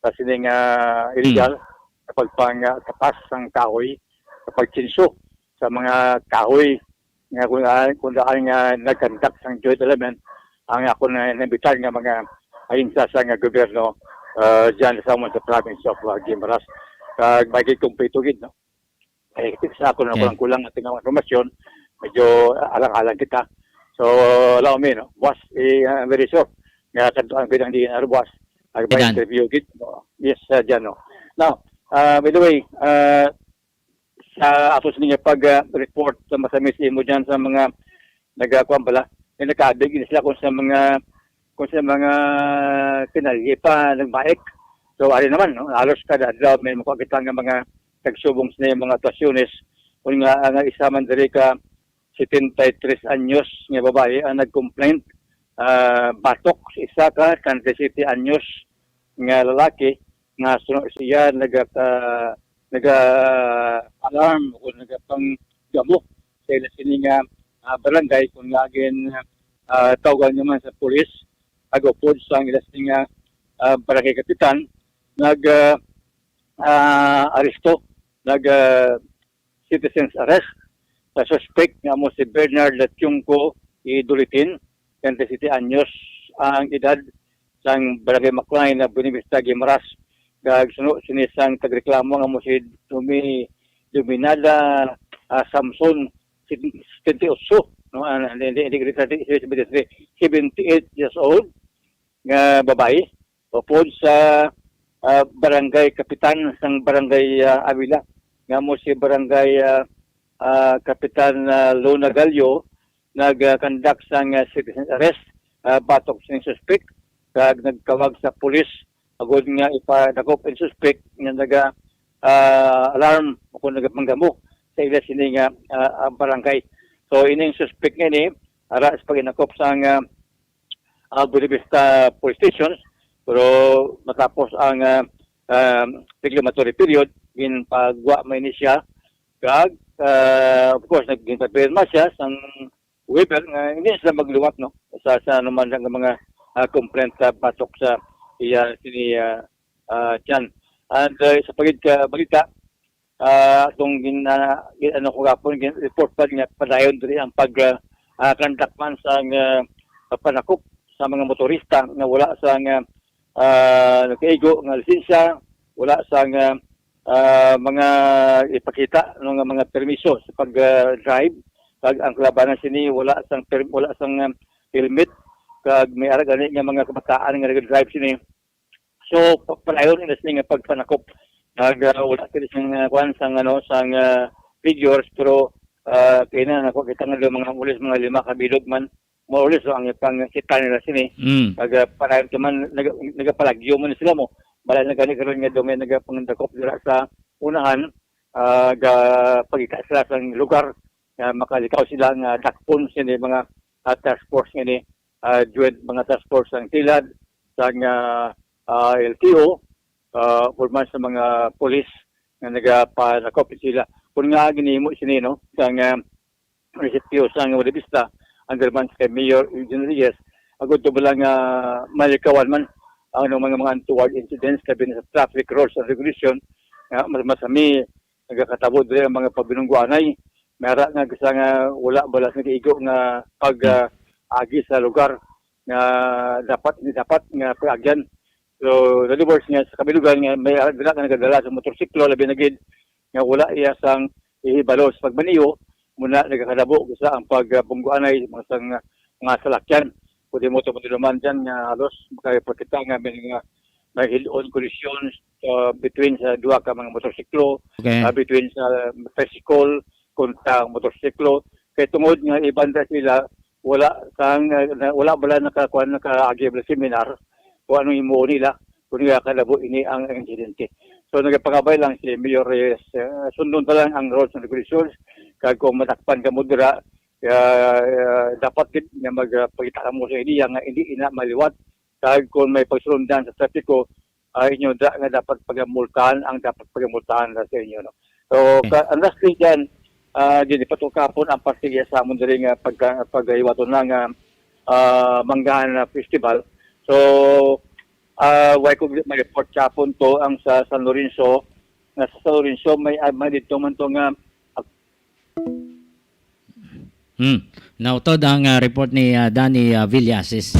sa sining, ah, Hmm. illegal sa pagpang, ah, tapas sang kahoy, sa pagtsinso sa mga kahoy nga kung, ah, kung daan nga nag-conduct sang joint element ang ako na naimbitahan nga mga ahensya sa nga gobyerno, ah, dyan sa, sa province of, ah, Guimaras. Kag may kumpleto gid, no? Eh, sa ako na Yes. kulang-kulang ating mga informasyon, medyo alang-alang kita. So, allow me, no? Buwas, eh, ah, very sure. Nga kadtuan ko ng D N R buwas. Ang Idan. interview gid. No? Yes, uh, dyan, no? Now, ah, by the way, ah, sa ato sa ninyo pag, ah, report sa masamis imo dyan sa mga nagakuan pala, eh, nakaabig din sila kung sa mga, kung sa mga kinalye pa nagbaik. So, ari naman, no? Halos kada adlaw may makuha kita nga mga tagsubong sa mga atuasyones. Kung nga, nga isa man diri ka setenta y tres anyos nga babae ang nag-complaint, ah, batok sa isa ka treinta y siete anyos nga lalaki nga suno siya naga-, ah, naga-alarm o nagapanggamo sa ila sini nga, ah, barangay, kung nga gin, ah, tawgan naman sa pulis, ag upod sa ila sini nga, ah, barangay kapitan, nag, ah, ah, aresto, nag, ah, citizens arrest sa suspek nga amo si Bernard Latiungco E. Dulitin, treinta y siete anyos ang edad, sang Barangay Maclay na Buenavista, Guimaras. Kag suno sini sang tagreklamo nga amo si Dumi-, Dominada, ah, Samson, setenta y ocho, no? Ah, hindi, hindi, hindi, seventy-eight years old, nga babayi, upod sa, ah, barangay kapitan sang barangay, ah, Avila, nga mo si barangay, ah, ah, Kapitan, ah, Luna Gallo, nag, ah, conduct sang, ah, citizen arrest, ah, batok sa suspek, kag nagtawag sa pulis agud nga ipadakop ang suspek nga naga, ah, alarm o kung nagapanggamo sa ila sini nga, ah, ah, barangay. So, ining suspek nga ini, ara sa paginakop sang, ah, ah, Buenavista Police Station, pero matapos ang, ah, ah, reclamatory period, ginpagwa man ini siya, kag, ah, of course, nag-, ginpapirma siya sang waiver nga hindi sila magliwat, no, sa, sa anuman nga mga, ah, complaint sa batok sa iya sini, ah, ah, tiyan. And, ah, sa pagid ka balita, ah, atong gin-, ah, gin-, ano ko gapon, gin-report pa nga padayon diri ang pag, ah, ah, conduct man sa, ah, panakop sa mga motorista nga wala sa, ah, ah, nakaigo nga lisensya, wala sa, ah, ah, mga ipakita, no, nga mga permiso sa pag, ah, drive. Kag ang kalabanan sini wala sang per-, wala sang, ah, helmet, kag may ara gani nga mga kabataan nga nag-drive sini So, pa-, padayon na sila nga pagpanakop. Nag, ah, wala sila sang, ah, kuwan, sang, ano, sang, ah, figures, pero, ah, kaya na, nako, kita nga mga ulis, mga lima ka bilog man, more or less, so, ang pangkita nila sini. Mm. Pag, ah, padayon ka man, nag-, nagapalagyo man sila mo. Balay na gani karon nga dumay nagapangdakop dira sa unahan, ah, ga-, pagita sila sang lugar nga makalikaw sila nga dakpon sini mga, ah, task force nga ni, ah, joint mga task force sang TILAD, sang, ah, ah, L T O, ah, or man sa mga pulis nga nagapanakop sila. Kung nga ginhimo sini, no, sang, ah, munisipyo sang Buenavista, under man kay Mayor Eugene Reyes, agud to bala nga malikawan man ang mga, mga untoward incidents, labi na sa traffic rules and regulation, nga mas, mas kami nagakatabo diri ang mga pabinungguanay. May ara nga gusto nga wala bala sa nag-igo nga pag, Hmm. ah, agi sa lugar nga dapat, hindi dapat nga pag-agyan. So, in other words nga sa kabilugan nga may ara dira nga nagadala sa motorsiklo, labi na gid nga wala iya sang ihibalo sa pagmaniyo, muna nagakatabo gusto ang pag, ah, bungguanay mga sang, ah, mga salakyan. Pwede mo ito naman dyan nga halos makapagkita nga may nga may head-on collision, uh, between sa duha ka mga motorsiklo, Okay. uh, between sa tricycle kontra ang motorsiklo. Kay tungod nga iban ra sila, wala sang, uh, na, wala bala nakakuan, nakaagi bala seminar kung anong himuon nila kung nga kalabo ini ang insidente. So, nagapangabay lang si Mayor Reyes, uh, sundon pa lang ang rules and regulations. Kag kung matakpan ka mo dira, uh, uh, dapat gid nga magpakita ka mo sa iliya nga hindi ina maliwat. Kag kung may pagsulundan sa trapiko, ah, inyo da nga dapat pagamultahan ang dapat pagamultahan na sa inyo, no? So, Okay. ka-, ang last thing dyan, ah, di, di pa to kahapon ang pastigya sa amon diri nga pagka-, paghiwaton na nga, ah, Manggahan na Festival. So, ah, why ko may report kahapon to ang sa San Lorenzo, nga sa San Lorenzo may, ah, may dito man to nga Hmm. Nautod ang, ah, report ni, ah, Danny, ah, Villasis.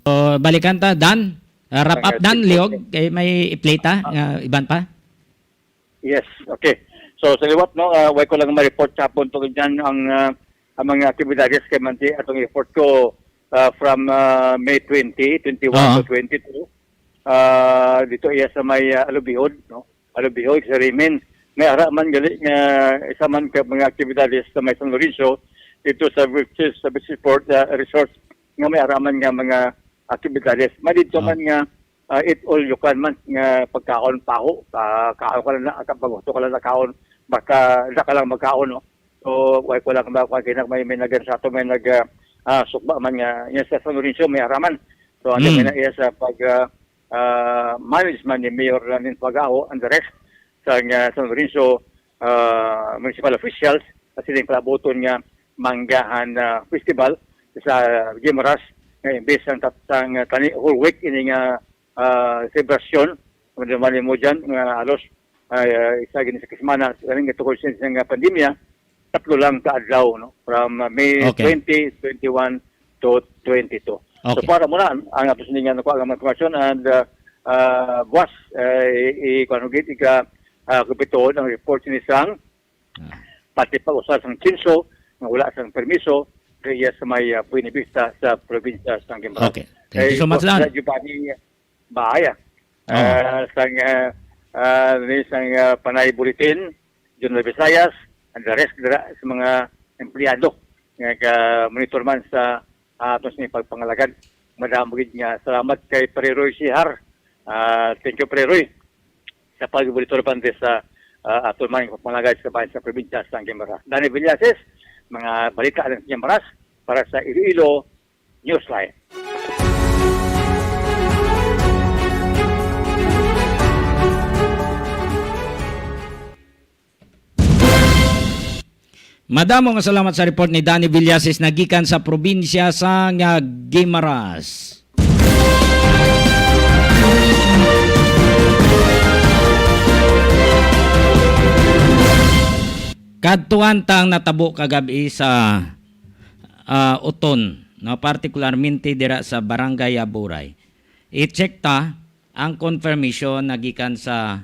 So, balikan ta, Dan. Ah, wrap up, Ang Dan, report Liog. Kay may i-play ta, Ah. nga iban pa? Yes, okay. So, sa liwat, no, ah, way ko lang ma-report sa hapon tungod dyan ang, ah, ang mga aktibidades kay manti atong report ko, ah, from, ah, May twenty, twenty-one Oo. to twenty-two. Ah, dito iya sa may, ah, Alubihod, no? Alubihod, sa Rimin. May ara man gali nga isa man ka mga aktibidades sa may San Lorenzo, dito sa Virtus, sa Beach Sport, ah, Resort, nga may ara man nga mga aktibidades. May dito Oh. man nga, ah, eat all you can man nga pagkaon, paho, ah, kaon ka lang na, kapag gusto ka lang na kaon, basta da ka lang magkaon, no? So, way ko lang ba, kung kinag may, may nag-, sa ato, may nag-, ah, ah, sukba man nga, yan sa San Lorenzo, may ara man. So, ano Mm. may na iya sa pag, ah, ah, management ni Mayor Lanin Pagaho and the rest sa, nga, San Lorenzo, ah, municipal officials, at sining palabuton nga Manggahan, ah, Festival sa Guimaras, nga imbes ang tat-, sang tani whole week ini nga, ah, selebrasyon, kung naman mo dyan, nga halos, ah, isa gini sa kismana, sa ganing nga tungkol sa, sa nga pandemya, tatlo lang ka adlaw, no? From, ah, May Okay. twenty, twenty-one to twenty-two. So, Okay. para mo na, ang ato siningan ko ang mga informasyon and, ah, ah, buwas, eh, i-, i-, kuwan, hugit, ika, ah, kupituon ang report ni sang Ah. pati pag-usar sang chainsaw nga wala sang permiso kaya sa may, ah, Buenavista sa probinsya sa Guimaras. Okay. Thank you Eh, so much, Dan. Giovanni Bahaya. Oo. Ah, sang, ah, ah, ni sang, ah, Panay Bulletin, Junior Visayas, and the rest dira sa mga empleyado nga ka-monitor man sa, ah, aton sa pagpangalagad. Madamo gid nga salamat kay Pare Roy Sihar. Ah, thank you, Pare Roy, sa pagbulitor pa sa, ah, aton man pagpangalagad sa bayan sa probinsya sa Guimaras. Danny Villasis, mga balita lang sa Guimaras para sa Iloilo Newsline. Madamo nga salamat sa report ni Danny Villasis nagikan sa probinsya sa nga Guimaras. Kadtuan ta ang natabo kagabi sa, ah, Uton, no, partikularmente dira sa Barangay Aburay. I-check ta ang confirmation na gikan sa,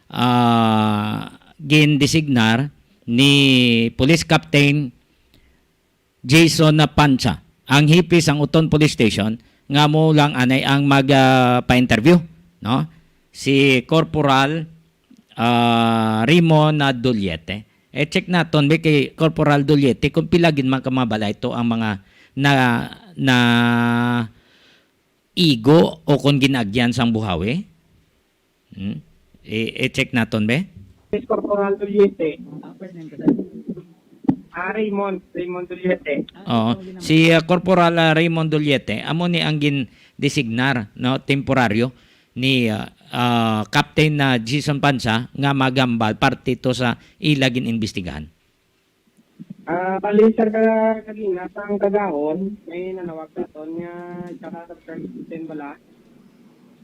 ah, gindesignar ni Police Captain Jason Pancha, ang hepe sang Oton Police Station, nga mo lang anay ang mag, ah, pa-interview, no? Si Corporal, ah, Raymond, ah, Duliete. Eh, check naton, be, kay Corporal Duliete, kung pila gid man ka mga balay to ang mga na, na igo o kung gin-agyan sang buhawi. Hmm? I, i-check naton, be? Yes, Corporal Duliete. Ah, first name ko, sir. Ah, Raymond, Raymond Duliete. Ah, Oo. ikaw din naman. Si, ah, Corporal, ah, Raymond Duliete, amo ni ang gin-designar, no, temporaryo ni, ah, ah, Captain, ah, Jason Pansa nga magambal parte to sa ila gin-imbestigahan. Ah, bali, sir, ka-, kagina sang kagahon, may nanawag sa aton nga isa ka subscribe system bala.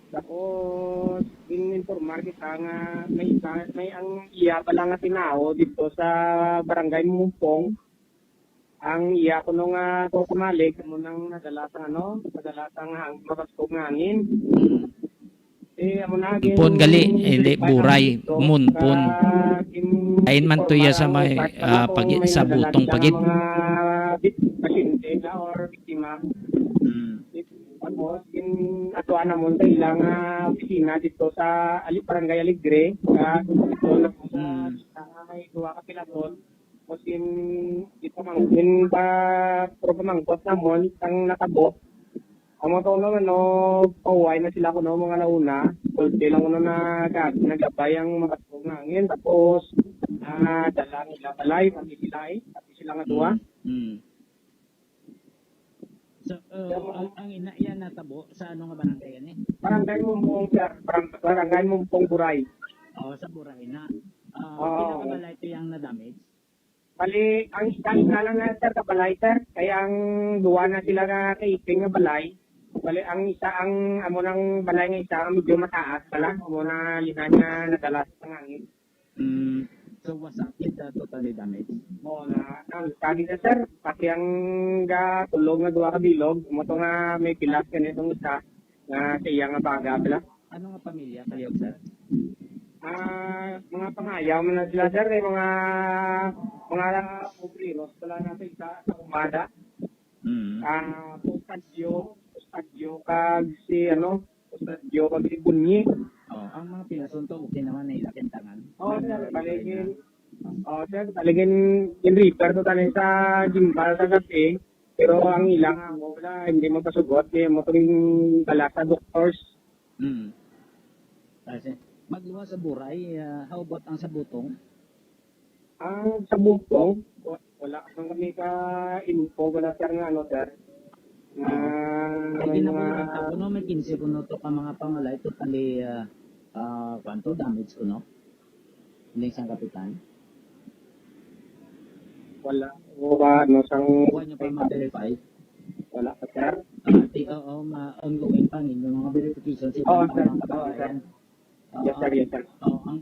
Tapos, in-informar kita nga may isa, may ang iya pala nga tinawo dito sa Barangay Mumpong. Ang iya kuno nga to kumalik, amo nang nadala sa ano, nadala sa nga ang mabaskog nga hangin. Eh, amo na, Mumpon gali, eh, hindi, buray, Mumpon. Ain man to iya sa may, ah, pagi-, sa butong pagid. Mga bit-, pasyente na or biktima. Mm. Tapos, in, ato na mo sa ilang, ah, opisina dito sa Ali-, Barangay Alegre, sa, dito na po sa, Mm. sa may duwa ka pilaton. Tapos in, ito mang, in ba, pero pamangkot namon, ang natabo. Ang mga kauno, ano, pauway na sila kuno, mga nauna. Kulti lang kuno na gag-, naglabay ang mga baskog nga hangin. Tapos, ah, dala nila balay, pati sila eh. Pati sila nga duwa. Mm. Mm. So, uh, ang, ang ina yan natabo sa ano nga barangay yan eh? Barangay Mumpong, sir. Barang-, Barangay Mumpong, Buray. Oo, sa Buray na. Ah, Oo. Pila ka balay to yung na-damage? Bali, ang isa, isa lang na, sir, ka balay, sir. Kaya ang duwa na sila nga kaiping nga balay. Bali, ang isa, ang amo nang balay nga isa, ang medyo mataas pala. Amo na linan nga nadala sa hangin. Mm, so, wasak kita totally damage? Oo, na, ang kani na, sir, pati ang ga-, tulog nga duha ka bilog, amo to nga may pilas kanitong isa, nga sa iya nga baga pala. Ano nga pamilya kayo, sir? Ah, mga pangayaw man na sila, sir. May mga, mga obreros pala na sa isa, sa Umada. Mm. Ah, Custodio, Custodio kag si, ano, Custodio kag si Bunyi. Oh, ang mga pilason to, okay naman, nailakintangan? Oo, sir, baligin. Oo, sir, baligin, in-refer to tanan sa Gimbal sa gabi. Pero ang ilang amo, wala, hindi mo pasugot, kaya mo tuwing bala sa doctors. Mm. Kasi, magluwas sa Buray, ah, how about ang sa Butong? Ang sa Butong, wa-, wala man kami ka info, wala, sir, nga ano, sir. Oo. Ah, Ay, may ginabuhat mga ako, no? May kinse ko, no, to ka mga pangalay, totally, ah, ah, kwanto damage ko, no? Hindi sang kapitan? Wala. Wala, no, sang Kuha niyo pa ma-verify? Wala pa, sir. Ah, di, oo, ma-, ongoing pa ninyo mga verification sa Oo, ibang sir. mga Oo, sir. kababayan. Yes, sir. Oo. Yes, sir. Oo, ang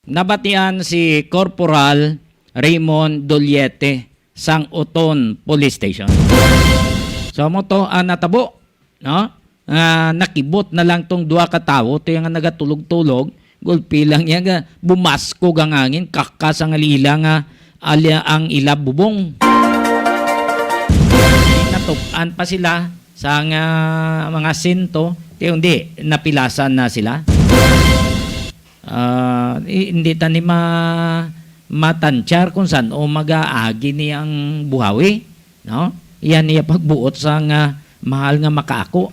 Nabatian si Corporal Raymond Duliete sang Oton Police Station. So, amo to ang natabo, no? Nga nakibot na lang tong duha ka tawo, to yung nga nagatulog-tulog, gulpi lang niya nga bumaskog ang hangin, kakas ang alila nga alya ang ila bubong. Natukan pa sila sa nga mga sinto, ti hindi, napilasan na sila. Ah, i-, hindi ta ni ma-, matansyar kung san-o mag-aagi ni ang buhawi, no? Iyan iya pagbuot sa nga mahal nga makaako.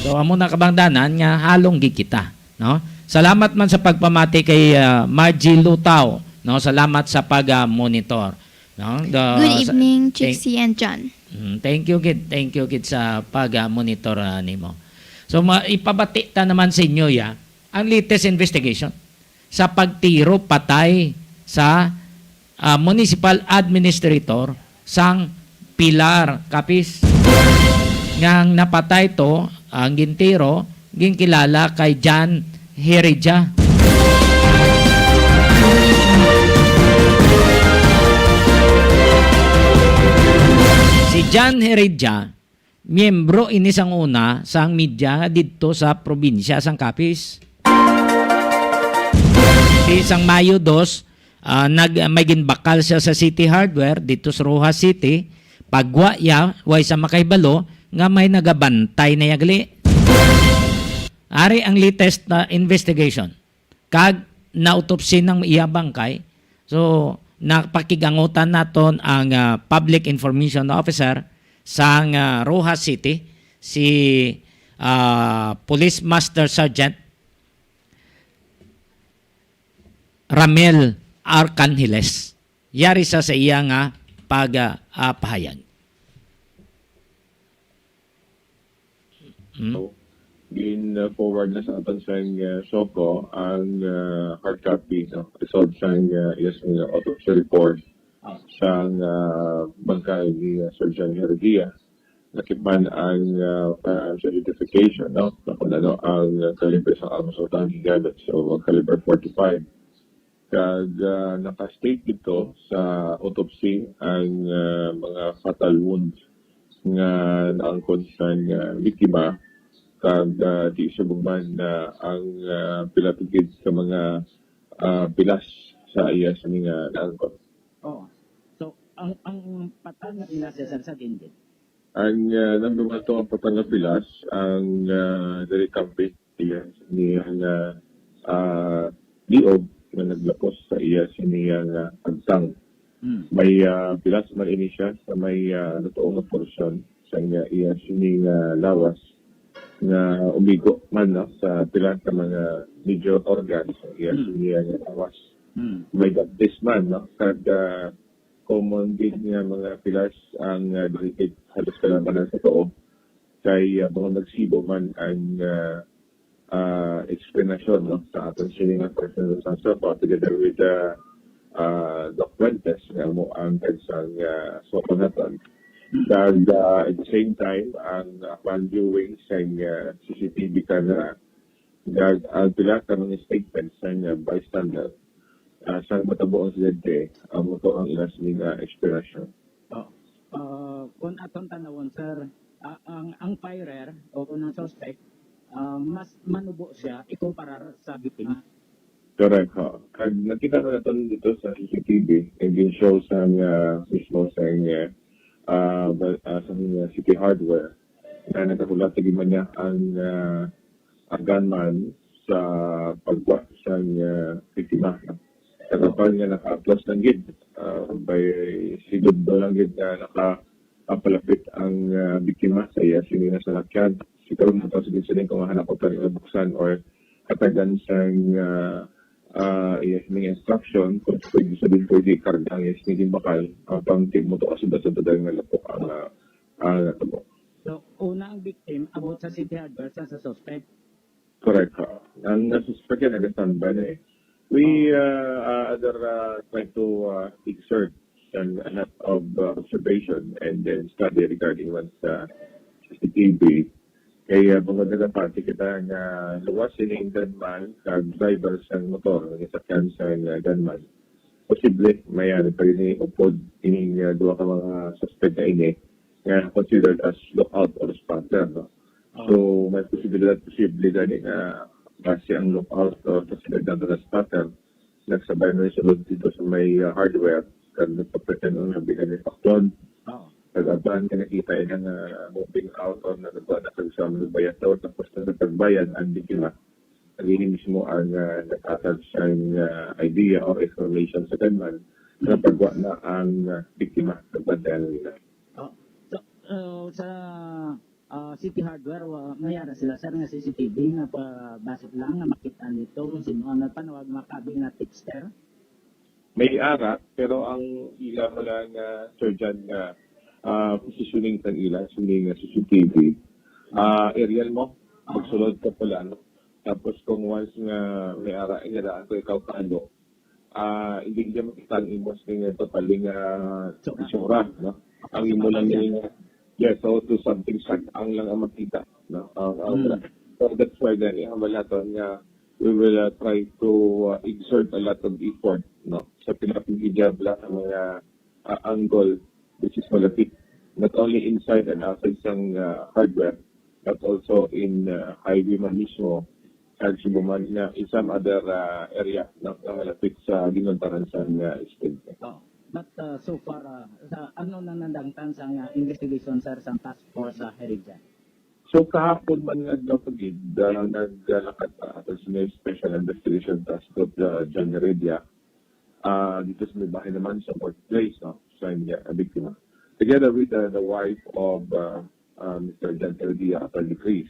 So, amo na kabangdanan nga halong gid kita, no? Salamat man sa pagpamati kay, ah, Margie Lutao, no? Salamat sa pag, ah, monitor, no? The, Good sa, evening, thank Chixie and John. Mm, thank you gid, thank you gid sa pag, ah, monitor, ah, nimo. So, ma-, ipabati ta naman sa inyo, ya, ang latest investigation sa pagtiro patay sa, ah, municipal administrator sang Pilar, Capiz, nga ang napatay to, ang gintiro, ginkilala kay John Heredia. Si John Heredia, miyembro ini sang una sang media didto sa probinsya sang Capiz. Sang Mayo dos, ah, nag-, may ginbakal siya sa City Hardware dito sa Roxas City. Pagwa iya, way sa makahibalo nga may nagabantay na iya gali. Ari ang latest na investigation. Kag na-autopsy ng iya bangkay. So, napakigangutan naton ang, ah, Public Information Officer sang, ah, Roxas City, si, ah, Police Master Sergeant Ramel Arcangeles. Yari sa, sa iya nga pag, ah, ah, pahayag. Hmm? So, gin-forward na sa aton sang, ah, SOCO ang, ah, hard copy, no? Result sang, ah, yes, nga autopsy report sang, ah, bangkay ni, ah, Sir John Herdia. Nakit man ang, ah, firearms identification, no? Na kung ano ang, ah, caliber sa armas o tangi gamit. So, ang caliber forty-five. Kag, ah, naka-state dito sa autopsy ang, ah, mga fatal wounds nga naangkon sang, ah, biktima, kag, ah, di subong man na ang, ah, pila pa gid ka mga, ah, pilas sa iya sini nga naangkon. Oo. So, ang, ang patang na pilas, sir, sa gindin? Ang, ah, number one to ang patang na pilas, ang, ah, diri kampi iya ni ang, ah, ah, liog nga naglapos sa iya sini nga agtang. Hmm. May, ah, pilas man ini siya sa may, ah, natuo nga porsyon sa iya, iya sini nga lawas nga umigo man, no, sa pila ka mga major organs sa iya Hmm. sini nga lawas. Hmm. May gabdis man, no, kag, ah, common gid nga mga pilas ang, ah, diri kay halos kalabanan sa tuo. Kay, ah, bangod nagsibo man ang, ah, ah, eksplanasyon, no, sa aton sini nga personal sa SOCO together with, ah, ah, Doc Fuentes nga mo ang kansang, ah, SOCO naton. Kag, ah, at the same time, ang, ah, upon viewing sa, ah, C C T V camera, kag ang pila ka mga statements sa, ah, bystander, ah, sa matabo ang insidente, ang mo to ang ilang sini nga eksplanasyon. Oh. Ah, kung aton tanawon, sir, ah, ang, ang firer o kung ang suspect, ah, mas manubo siya ikumparar sa biktima. Correct, ho. Kag nakita na naton dito sa C C T V, and gin-show sa nga mismo sa nga, ah, ba-, ah, sa nga City Hardware na nagahulat lagi man niya ang, ah, ah, gunman sa pagwa sa, ah, biktima. Sa kapan nga naka-aplas lang gid, ah, by sigod lang gid nga naka-, ah, palapit ang, ah, biktima sa iya sini nga salakyan. Siguro mo pa sige sini kung hanap pa rin buksan or katagan sang, ah, ah, iya sini instruction kung pwede sabihin pwede karga ang iya sini bakal, ah, pang tig mo to kasi basta nga lapok ang, ah, ah, natabo. So, una ang victim, abot sa City Hardware sa, sa suspect. Correct, ha. Ang nasuspect yan, nag-standby na eh. We, uh, uh, other, uh, try to, uh, exert a lot of, uh, observation and then study regarding what sa C C T V. Kaya, uh, mga nagapati kita nga luwas sining gunman, kag driver sang motor, nga sakyan sang, uh, gunman. Posible, may ano pa rin eh, upod ining, uh, duha ka mga suspect na ini nga considered as lookout or spotter, no? Ah. So, may posibilidad, posible gani nga base ang lookout or posibilidad nga spotter, nagsabay na sulod dito sa may, uh, hardware, kag nagpapretend ang nabi nga paklon. Oo. Kag aban nga nakita ina nga moving out or nagagawa na kag sa mga bayad daw, tapos na nagpagbayad ang biktima. Nagini mismo ang, uh, naghatag sang, uh, idea or information sa gunman nga pagwa na ang, uh, biktima, nagbantayan nila. Oh, so, uh, sa, uh, City Hardware, wa-, may ara sila, sir, nga C C T V nga pa-, basik lang nga makita nito kung sino ang nagpanawag, makabi nga tipster? May ara, pero ang ila pala nga, Sir John, nga, ah, positioning sang ila, sini nga C C T V, ah, aerial mo, magsulod ka pala, no? Tapos kung once nga may ara, ingadaan ko ikaw kano, ah, hindi niya makita ang imo sa nga total nga itsura, no? Ang imo lang yung, yes, so to something, sag-ang lang ang makita, no? Ang, ang, so that's why gani, ang wala to nga, we will, uh, try to, uh, exert a lot of effort, no, sa pinapigidya bala ang mga, uh, angle which is malapit, not only inside and outside sang, uh, hardware, but also in, uh, highway man mismo, kag Cebu man, nga in some other, ah, area na, na malapit sa ginuntaran sang, ah, insidente. Oh. But uh, so far, uh, sa ano na nadangtan sang uh, investigation, sir, sang task force sa Heredia? So kahapon man nga adlaw pa gid, ah, naglakat pa ato sa may Special Investigation Task Group, ah, John Heredia, ah, dito sa may bahay naman sa workplace, no, sa iya, ah, biktima. Together with, ah, the wife of, ah, ah, Mister John Heredia, Attorney Chris.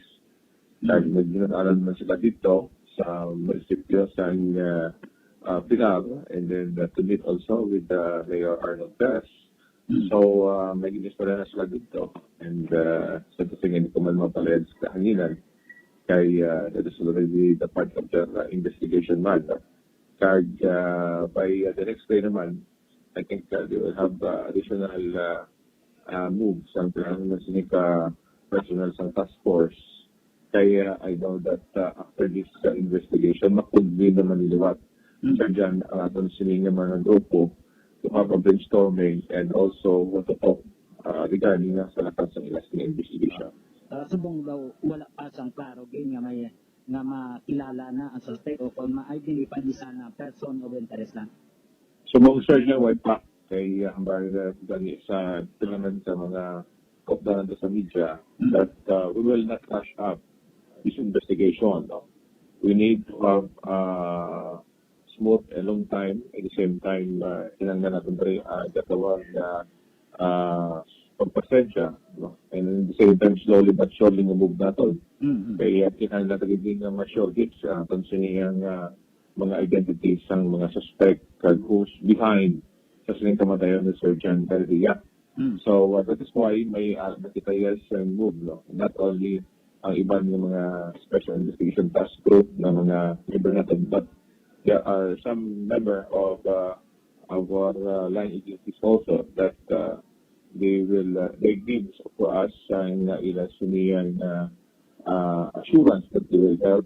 Kag naghinatalan man sila dito sa munisipyo sang, ah, ah, Pilar, and then, ah, to meet also with, ah, Mayor Arnold Perez. So, ah, may ginistorya na sila dito. And, ah, sa tusing, hindi ko man mapalaya sa kahanginan. Kay, ah, that is already the part of the, ah, investigation man, no? Kag, ah, by, ah, the next day naman, I think, ah, they will have, ah, additional, ah, ah, moves ang kailangan na sini ka personnel sa task force. Kaya I know that, uh, after this, uh, investigation, ma-convene naman liwat, Sir John, ang aton sini nga mga grupo to have a brainstorming and also what to talk, uh, regarding nga sa lakas ng ilas nga investigation. Ah, subong daw wala pa sang klaro gid nga may nga makilala na ang suspect o kung ma-identify sa na person of interest lang. So, mga sir, nga way pa kay, uh, hambal, uh, gani sa tinanan sa mga kaupdanan sa media that, uh, we will not rush up this investigation, no? We need to have, uh, smooth and long time. At the same time, uh, kinahanglan natin diri, uh, gatawag na, uh, pagpasensya, no? And at the same time, slowly but surely nga move naton. Mhm. Kaya kinahanglan natin gid nga ma-sure gid sa aton siniyang, uh, mga identities sang mga suspect kag who's behind sa sining kamatayon ni Sir John Calvilla. Mm. So, uh, that is why may, uh, nakita yes ang move, no? Not only ang iban nga mga Special Investigation Task Group na mga member natin, but there are some member of, uh, our, uh, line agencies also that, uh, they will, uh, they give for us ang, uh, ila siniyang, uh, uh, assurance that they will help,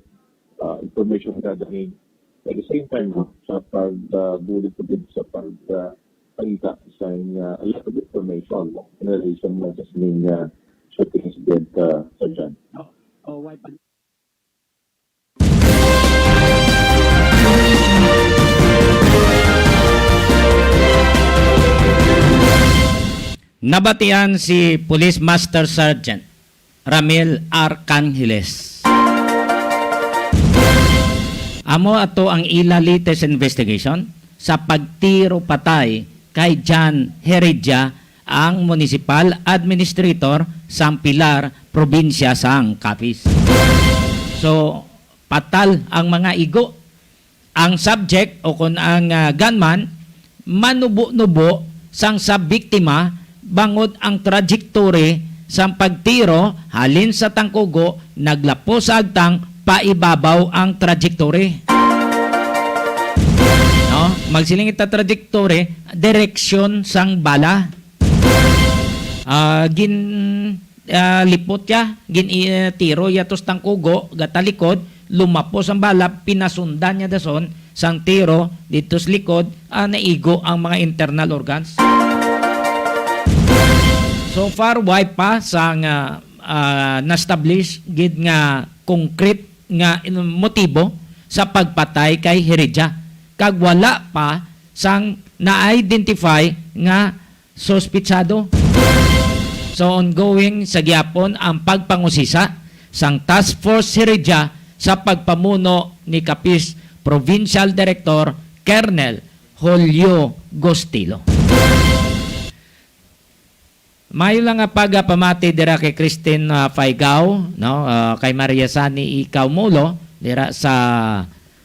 uh, information gathering. At the same time, no, sa pag, uh, bulig ko din sa pag, uh, pangita sa, uh, a lot of information, no, in relation mo sa sining, uh, shooting incident, uh, Sir John. Oh, oh, why pa? Nabatian si Police Master Sergeant Ramil Arcangeles. Amo ato ang ila latest investigation sa pagtiro patay kay John Heredia, ang municipal administrator sang Pilar, probinsya sang Capiz. So, patal ang mga igo. Ang subject o kon ang, ah, gunman manubo-nubo sang sa biktima bangod ang trajektory sang pagtiro halin sa tangkugo naglapos sa agtang paibabaw ang trajektory. No? Magsiling ita trajektory, direksyon sang bala. Ah, gin, ah, lipot ya, gin, ah, tiro ya tos tangkugo, gatalikod, lumapos ang bala, pinasundan niya dason sang tiro dito sa likod, ah, naigo ang mga internal organs. So far, way pa sang, ah, ah, na-establish gid nga concrete nga in-, motibo sa pagpatay kay Heredia, kag wala pa sang na-identify nga suspitsado. So, ongoing sa gihapon ang pagpangusisa sang Task Force Heredia sa pagpamuno ni Capiz Provincial Director Colonel Julio Gostilo. Mayo lang nga pagapamati dira kay Christine, ah, Faigao, no? Ah, kay Maria Sani Ikaw Mulo dira sa,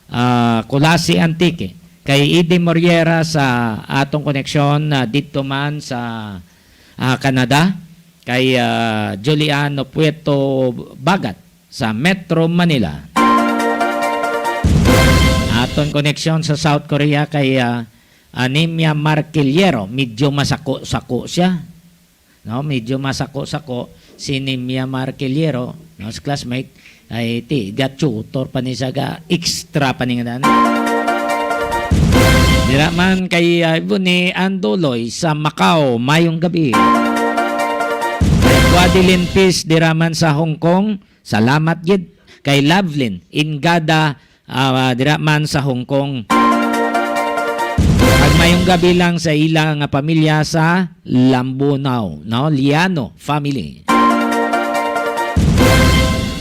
ah, Culasi, Antique. Kay Eddie Moriera sa atong koneksyon, ah, didto man sa, ah, Canada. Kay, ah, Juliano Puerto Bagat sa Metro Manila. Aton koneksyon sa South Korea kay, ah, Anemia Marquillero, medyo masako-sako siya. No, medyo masako-sako si Nemia Marquillero, no, si classmate, ay ti, ga-tutor pa ni siya, ga-extra pa ni nga dan. Dira man kay, ah, Ibon ni Andoloy sa Macau, mayong gabi. Kay Guadeline Peace, dira man sa Hong Kong, salamat gid. kay Lovelyn Ingada, ah, dira man sa Hong Kong. Kag mayong gabi lang sa ila nga pamilya sa Lambunao, no? Liano family.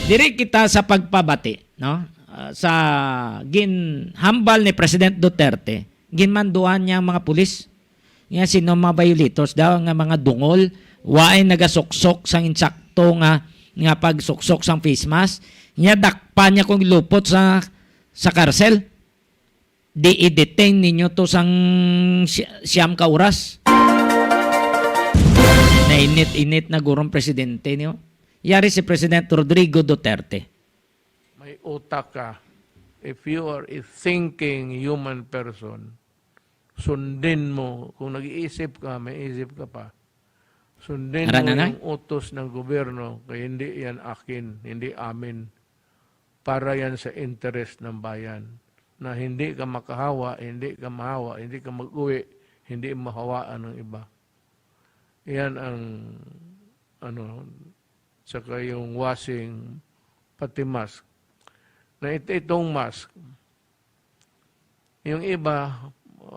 Diri kita sa pagpabati, no? Ah, sa ginhambal ni President Duterte, ginmanduan niya ang mga pulis. Nga sino mga violators daw nga mga dungol, waay nagasuksok sang insakto nga, nga pagsuksok sang face mask, nya dakpan niya kung lupot sa, sa karsel. Di i-detain ninyo to sang si-, siyam ka oras. Nainit-init na gurong presidente niyo. Yari si President Rodrigo Duterte. May utak ka. If you are a thinking human person, sundin mo. Kung nag-iisip ka, may isip ka pa. Sundin Ara mo na na. yung utos ng gobyerno, kay hindi yan akin, hindi amin. Para yan sa interest ng bayan. Na hindi ka makahawa, hindi ka mahawa, hindi ka mag-uwi, hindi mahawaan ng iba. Yan ang, ano, saka yung washing, pati mask. Na it-, itong mask, yung iba,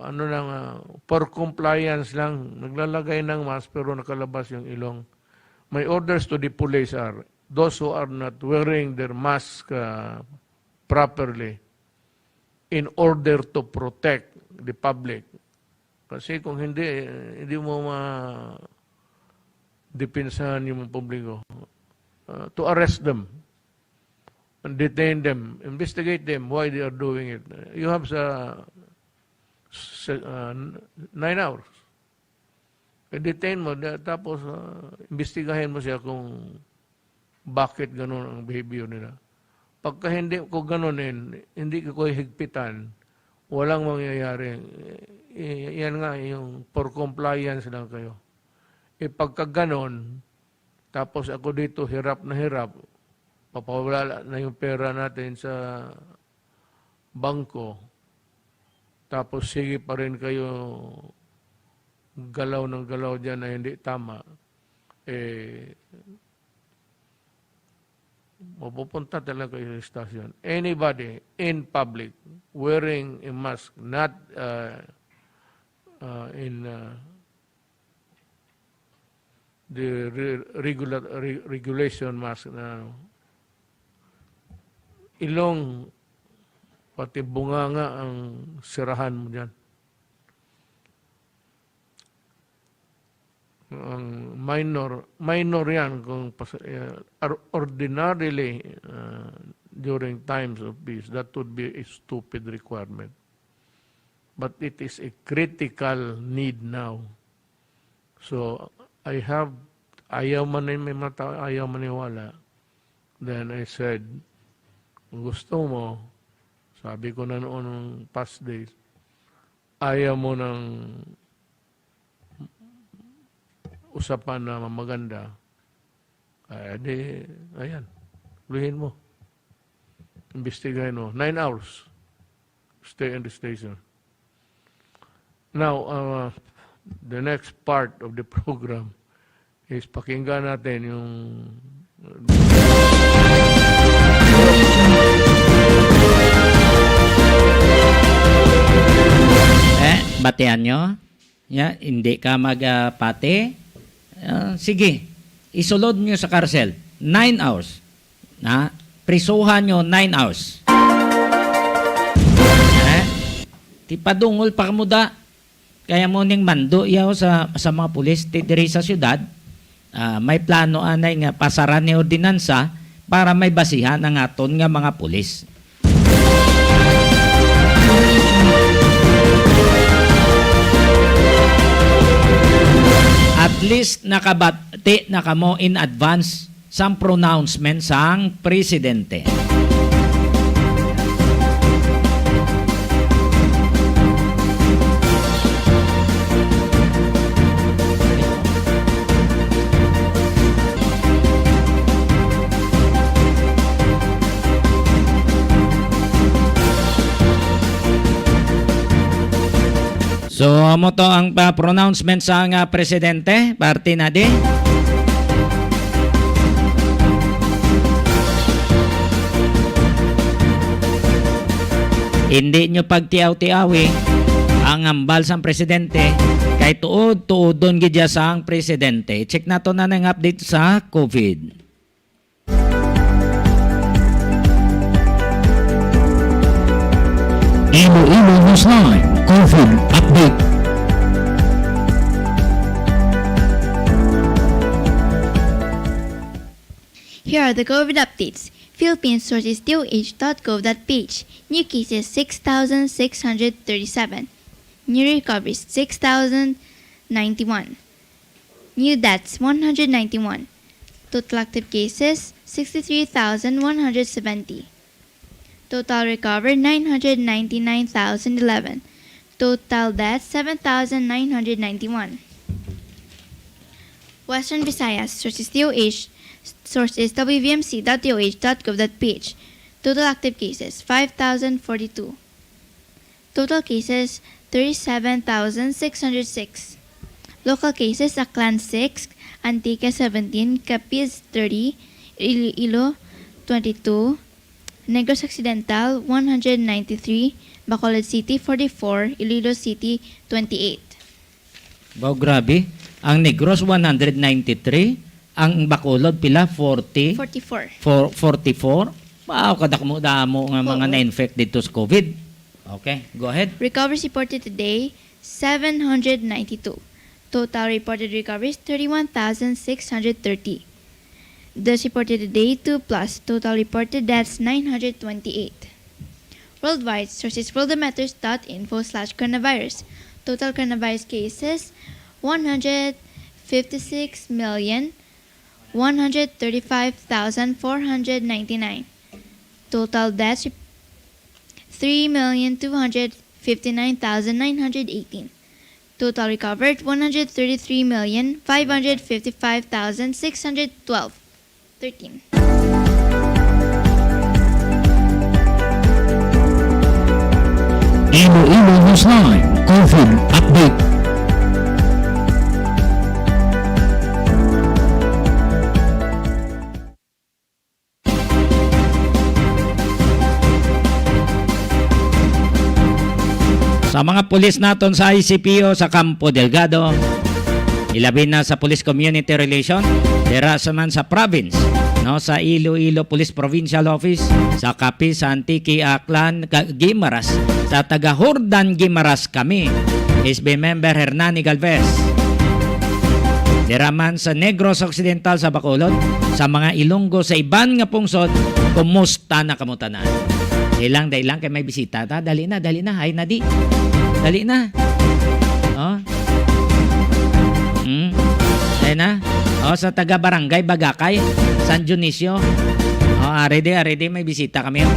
ano lang, ah, for compliance lang, naglalagay ng mask pero nakalabas yung ilong. My orders to the police are, those who are not wearing their mask, ah, properly, in order to protect the public. Kasi kung hindi, eh, hindi mo ma-, depensahan yung publiko. Uh, to arrest them and detain them, investigate them why they are doing it. You have sa, sa, uh, nine hours. I-detain mo, da-, tapos, uh, imbestigahin mo siya kung bakit ganun ang behavior nila. Pagka hindi ko ganun, eh, hindi ko higpitan, walang mangyayari. I-, yan nga, yung for compliance lang kayo. Ipagkaganon, tapos ako dito, hirap na hirap, papawala na yung pera natin sa bangko, tapos sige pa rin kayo galaw ng galaw dyan na hindi tama, eh, mapupunta talaga kayo sa station. Anybody in public wearing a mask, not, uh, uh, in, uh, the re-, regula-, re-, regulation mask na ilong, pati bunganga ang sirahan mo dyan. Ang minor, minor yan kung pas-, eh, or-, ordinarily, uh, during times of peace, that would be a stupid requirement. But it is a critical need now. So, I have, ayaw man ni, may mga tao, ayaw maniwala. Then I said, "Kung gusto mo," sabi ko na noon nung past days, "ayaw mo ng usapan na maganda, ah, di, ayan, luhin mo. Imbestigahin mo. Nine hours. Stay in the station." Now, uh, the next part of the program is pakinggan natin yung Eh, batian nyo? Ya, hindi ka magpati? Ah, sige, isulod nyo sa karsel. Nine hours. Na, prisuhan nyo nine hours. Eh? Ti padungol pa kamo da. Kaya mo ning mando yaw sa, sa mga pulis ti diri sa syudad. Ah, may plano anay nga pasaran ni ordinansa para may basihan ang aton nga mga pulis. At least nakabati na kamo in advance sang pronouncement sang presidente. So, amo to ang pa-, pronouncement sa nga presidente, parte na di. Indi nyo pagtiaw-tiawi ang hambal sang presidente, kay tuod-tuodon gid ya sang presidente. Check nato na ang update sa COVID. Iloilo Newsline COVID Update. Here are the COVID updates. Philippines sources D O H dot gov dot P H. New cases, six thousand six hundred thirty-seven. New recoveries, six thousand ninety-one. New deaths, one hundred ninety-one. Total active cases, sixty-three thousand one hundred seventy. Total recovered, nine hundred ninety-nine thousand eleven. Total deaths, seven thousand nine hundred ninety-one. Western Visayas, sources D O H, sources W V M C dot D O H dot gov dot P H. Total active cases, five thousand forty-two. Total cases, thirty-seven thousand six hundred six. Local cases, Aklan six, Antique seventeen, Capiz thirty, Iloilo twenty-two, Negros Occidental one hundred ninety-three, Bacolod City forty-four, Iloilo City twenty-eight. Wow, grabe. Ang Negros, one hundred ninety-three. Ang Bacolod, pila? Forty? Forty-four. For, forty-four? Wow, kadamo-damo nga mga Oo. na-infect dito sa COVID. Okay, go ahead. Recoveries reported today, seven hundred ninety-two. Total reported recoveries, thirty-one thousand six hundred thirty. Deaths reported today, two plus. Total reported deaths, nine hundred twenty-eight. Worldwide, sources worldometers dot info slash coronavirus. Total coronavirus cases, one hundred fifty-six million one hundred thirty-five thousand four hundred ninety-nine. Total deaths, three million two hundred fifty-nine thousand nine hundred eighteen. Total recovered, one hundred thirty-three million five hundred fifty-five thousand six hundred twelve. Thirteen. Iloilo Newsline COVID Update. Sa mga pulis naton sa I C P O sa Campo Delgado, ilabi na sa Police Community Relation, dira sa man sa province, no, sa Iloilo Police Provincial Office, sa Capiz, sa Antique, Aklan, ka-, Guimaras, sa taga Jordan Guimaras kami, S B member Hernani Galvez. Dira man sa Negros Occidental sa Bacolod, sa mga Ilonggo sa iban nga pungsod, kumusta na kamo tanan? Dali lang, dali lang, kay may bisita ta. Dali na, dali na. Hay na di. Dali na. Oh. Hmm. Dali na. Oh, sa taga Barangay Bagakay, San Dionisio. Oh, ari di, ari di, may bisita kami, oh.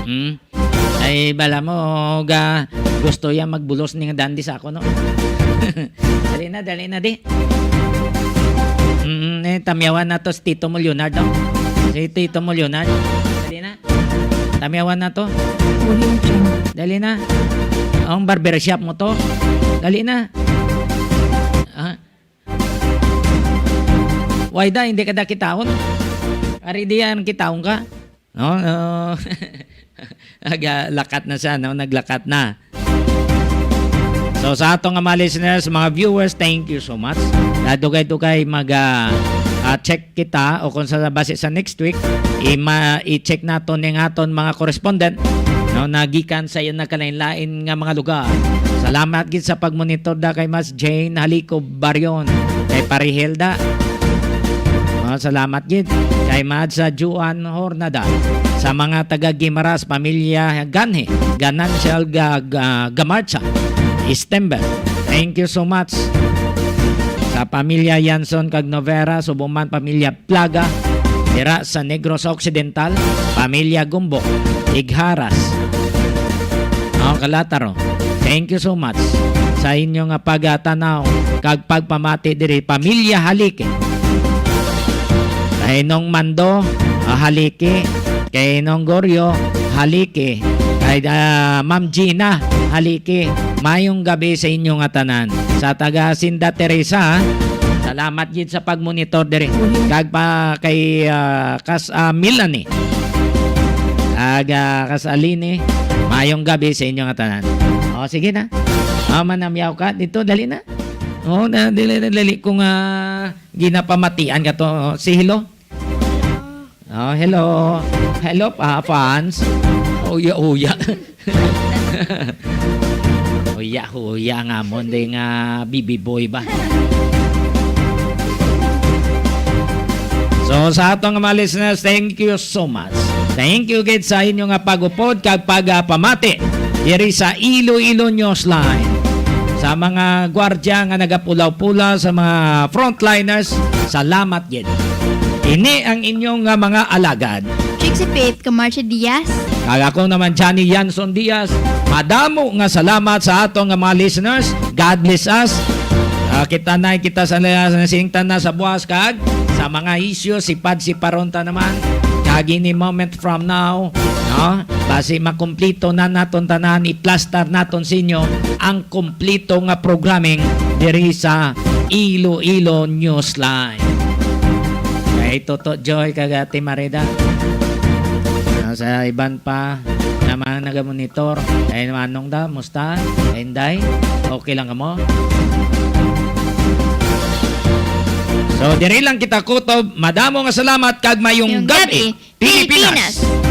Hmm. Ay, bala mo, ga, gusto yan magbulos ni nga dandi sa ako, no? Dali na, dali na, di. Mm, eh, tamyawan na to si Tito mo Leonard, no? Si Tito mo Leonard. Dali na. Tamyawan na to. Dali na. Ang barbershop mo to. Dali na. Ah. Why da, hindi ka da kitaon? Ari diyan, kitaon ka? No? No. Aga, lakat na siya, no? Naglakat na. So, sa ato nga mga listeners, mga viewers, thank you so much. Na dugay-dugay mag, ah, ah, check kita o kung sa base sa next week, ima-, i-check nato ning aton mga correspondent, no, na gikan sa iya nagkalain-lain nga mga lugar. Salamat gid sa pagmonitor da kay Mas Jane Halico Barion, kay Pari Hilda. Ah, salamat gid kay Mad sa Juan Hornada, sa mga taga Guimaras, pamilya Ganhe, Ganancial Ga-, Ga-, Gamarcha, Stember. Thank you so much. Sa pamilya Yanson kag Novera, subong man pamilya Plaga, dira sa Negros Occidental, pamilya Gumbok, Igharas. Oh, Kalataro. Thank you so much sa inyo nga pagtanaw kag pagpamati diri, pamilya Haliki. Kay Nong Mando, ah, Haliki. Kay Nong Goryo, Haliki. Kay, ah, Ma'am Gina, Haliki. Mayong gabi sa inyo nga tanan. Sa taga Sinda Teresa, ha? Salamat gid sa pagmonitor diri. Kag pa kay, ah, Kas-, ah, Melanie. Aga Kasalini. Mayong gabi sa inyo nga tanan. O, sige na. Ah, manamyaw ka dito, dali na. O, na, dili na, dali ko nga ginapamatian ka to. O, si hello. O, hello. Hello, pa, fans. Uya, uya. Uya, uya nga mo, hindi nga bibi boy ba? So, sa aton nga mga listeners, thank you so much. Thank you gid sa inyo nga pag-upod kag pagpamati diri sa Iloilo Newsline. Sa mga gwardya nga nagapulaw-pula, sa mga frontliners, salamat gid. Ini ang inyong nga mga alagad. Trixie Faith Camarche Diaz. Kag ako naman, Johnny Yanson Diaz. Madamo nga salamat sa aton nga mga listeners. God bless us. Ah, kita na, kita sa, sa singtan na sa buwas kag sa mga isyu, sipad-siparon ta naman. Kag ini moment from now, no? Basi makumplito na naton tanan, iplastar naton sa inyo ang kumplito nga programming diri sa Iloilo Newsline. Kay Toto Joy kag Ate Marida. Ah, sa iban pa naman nagamonitor. Ay, manong da, musta? Ay, Inday? Okay lang ka mo? So, diri lang kita kutob. Madamo nga salamat kag mayong Mayong gabi, gabi, Pilipinas. Pilipinas.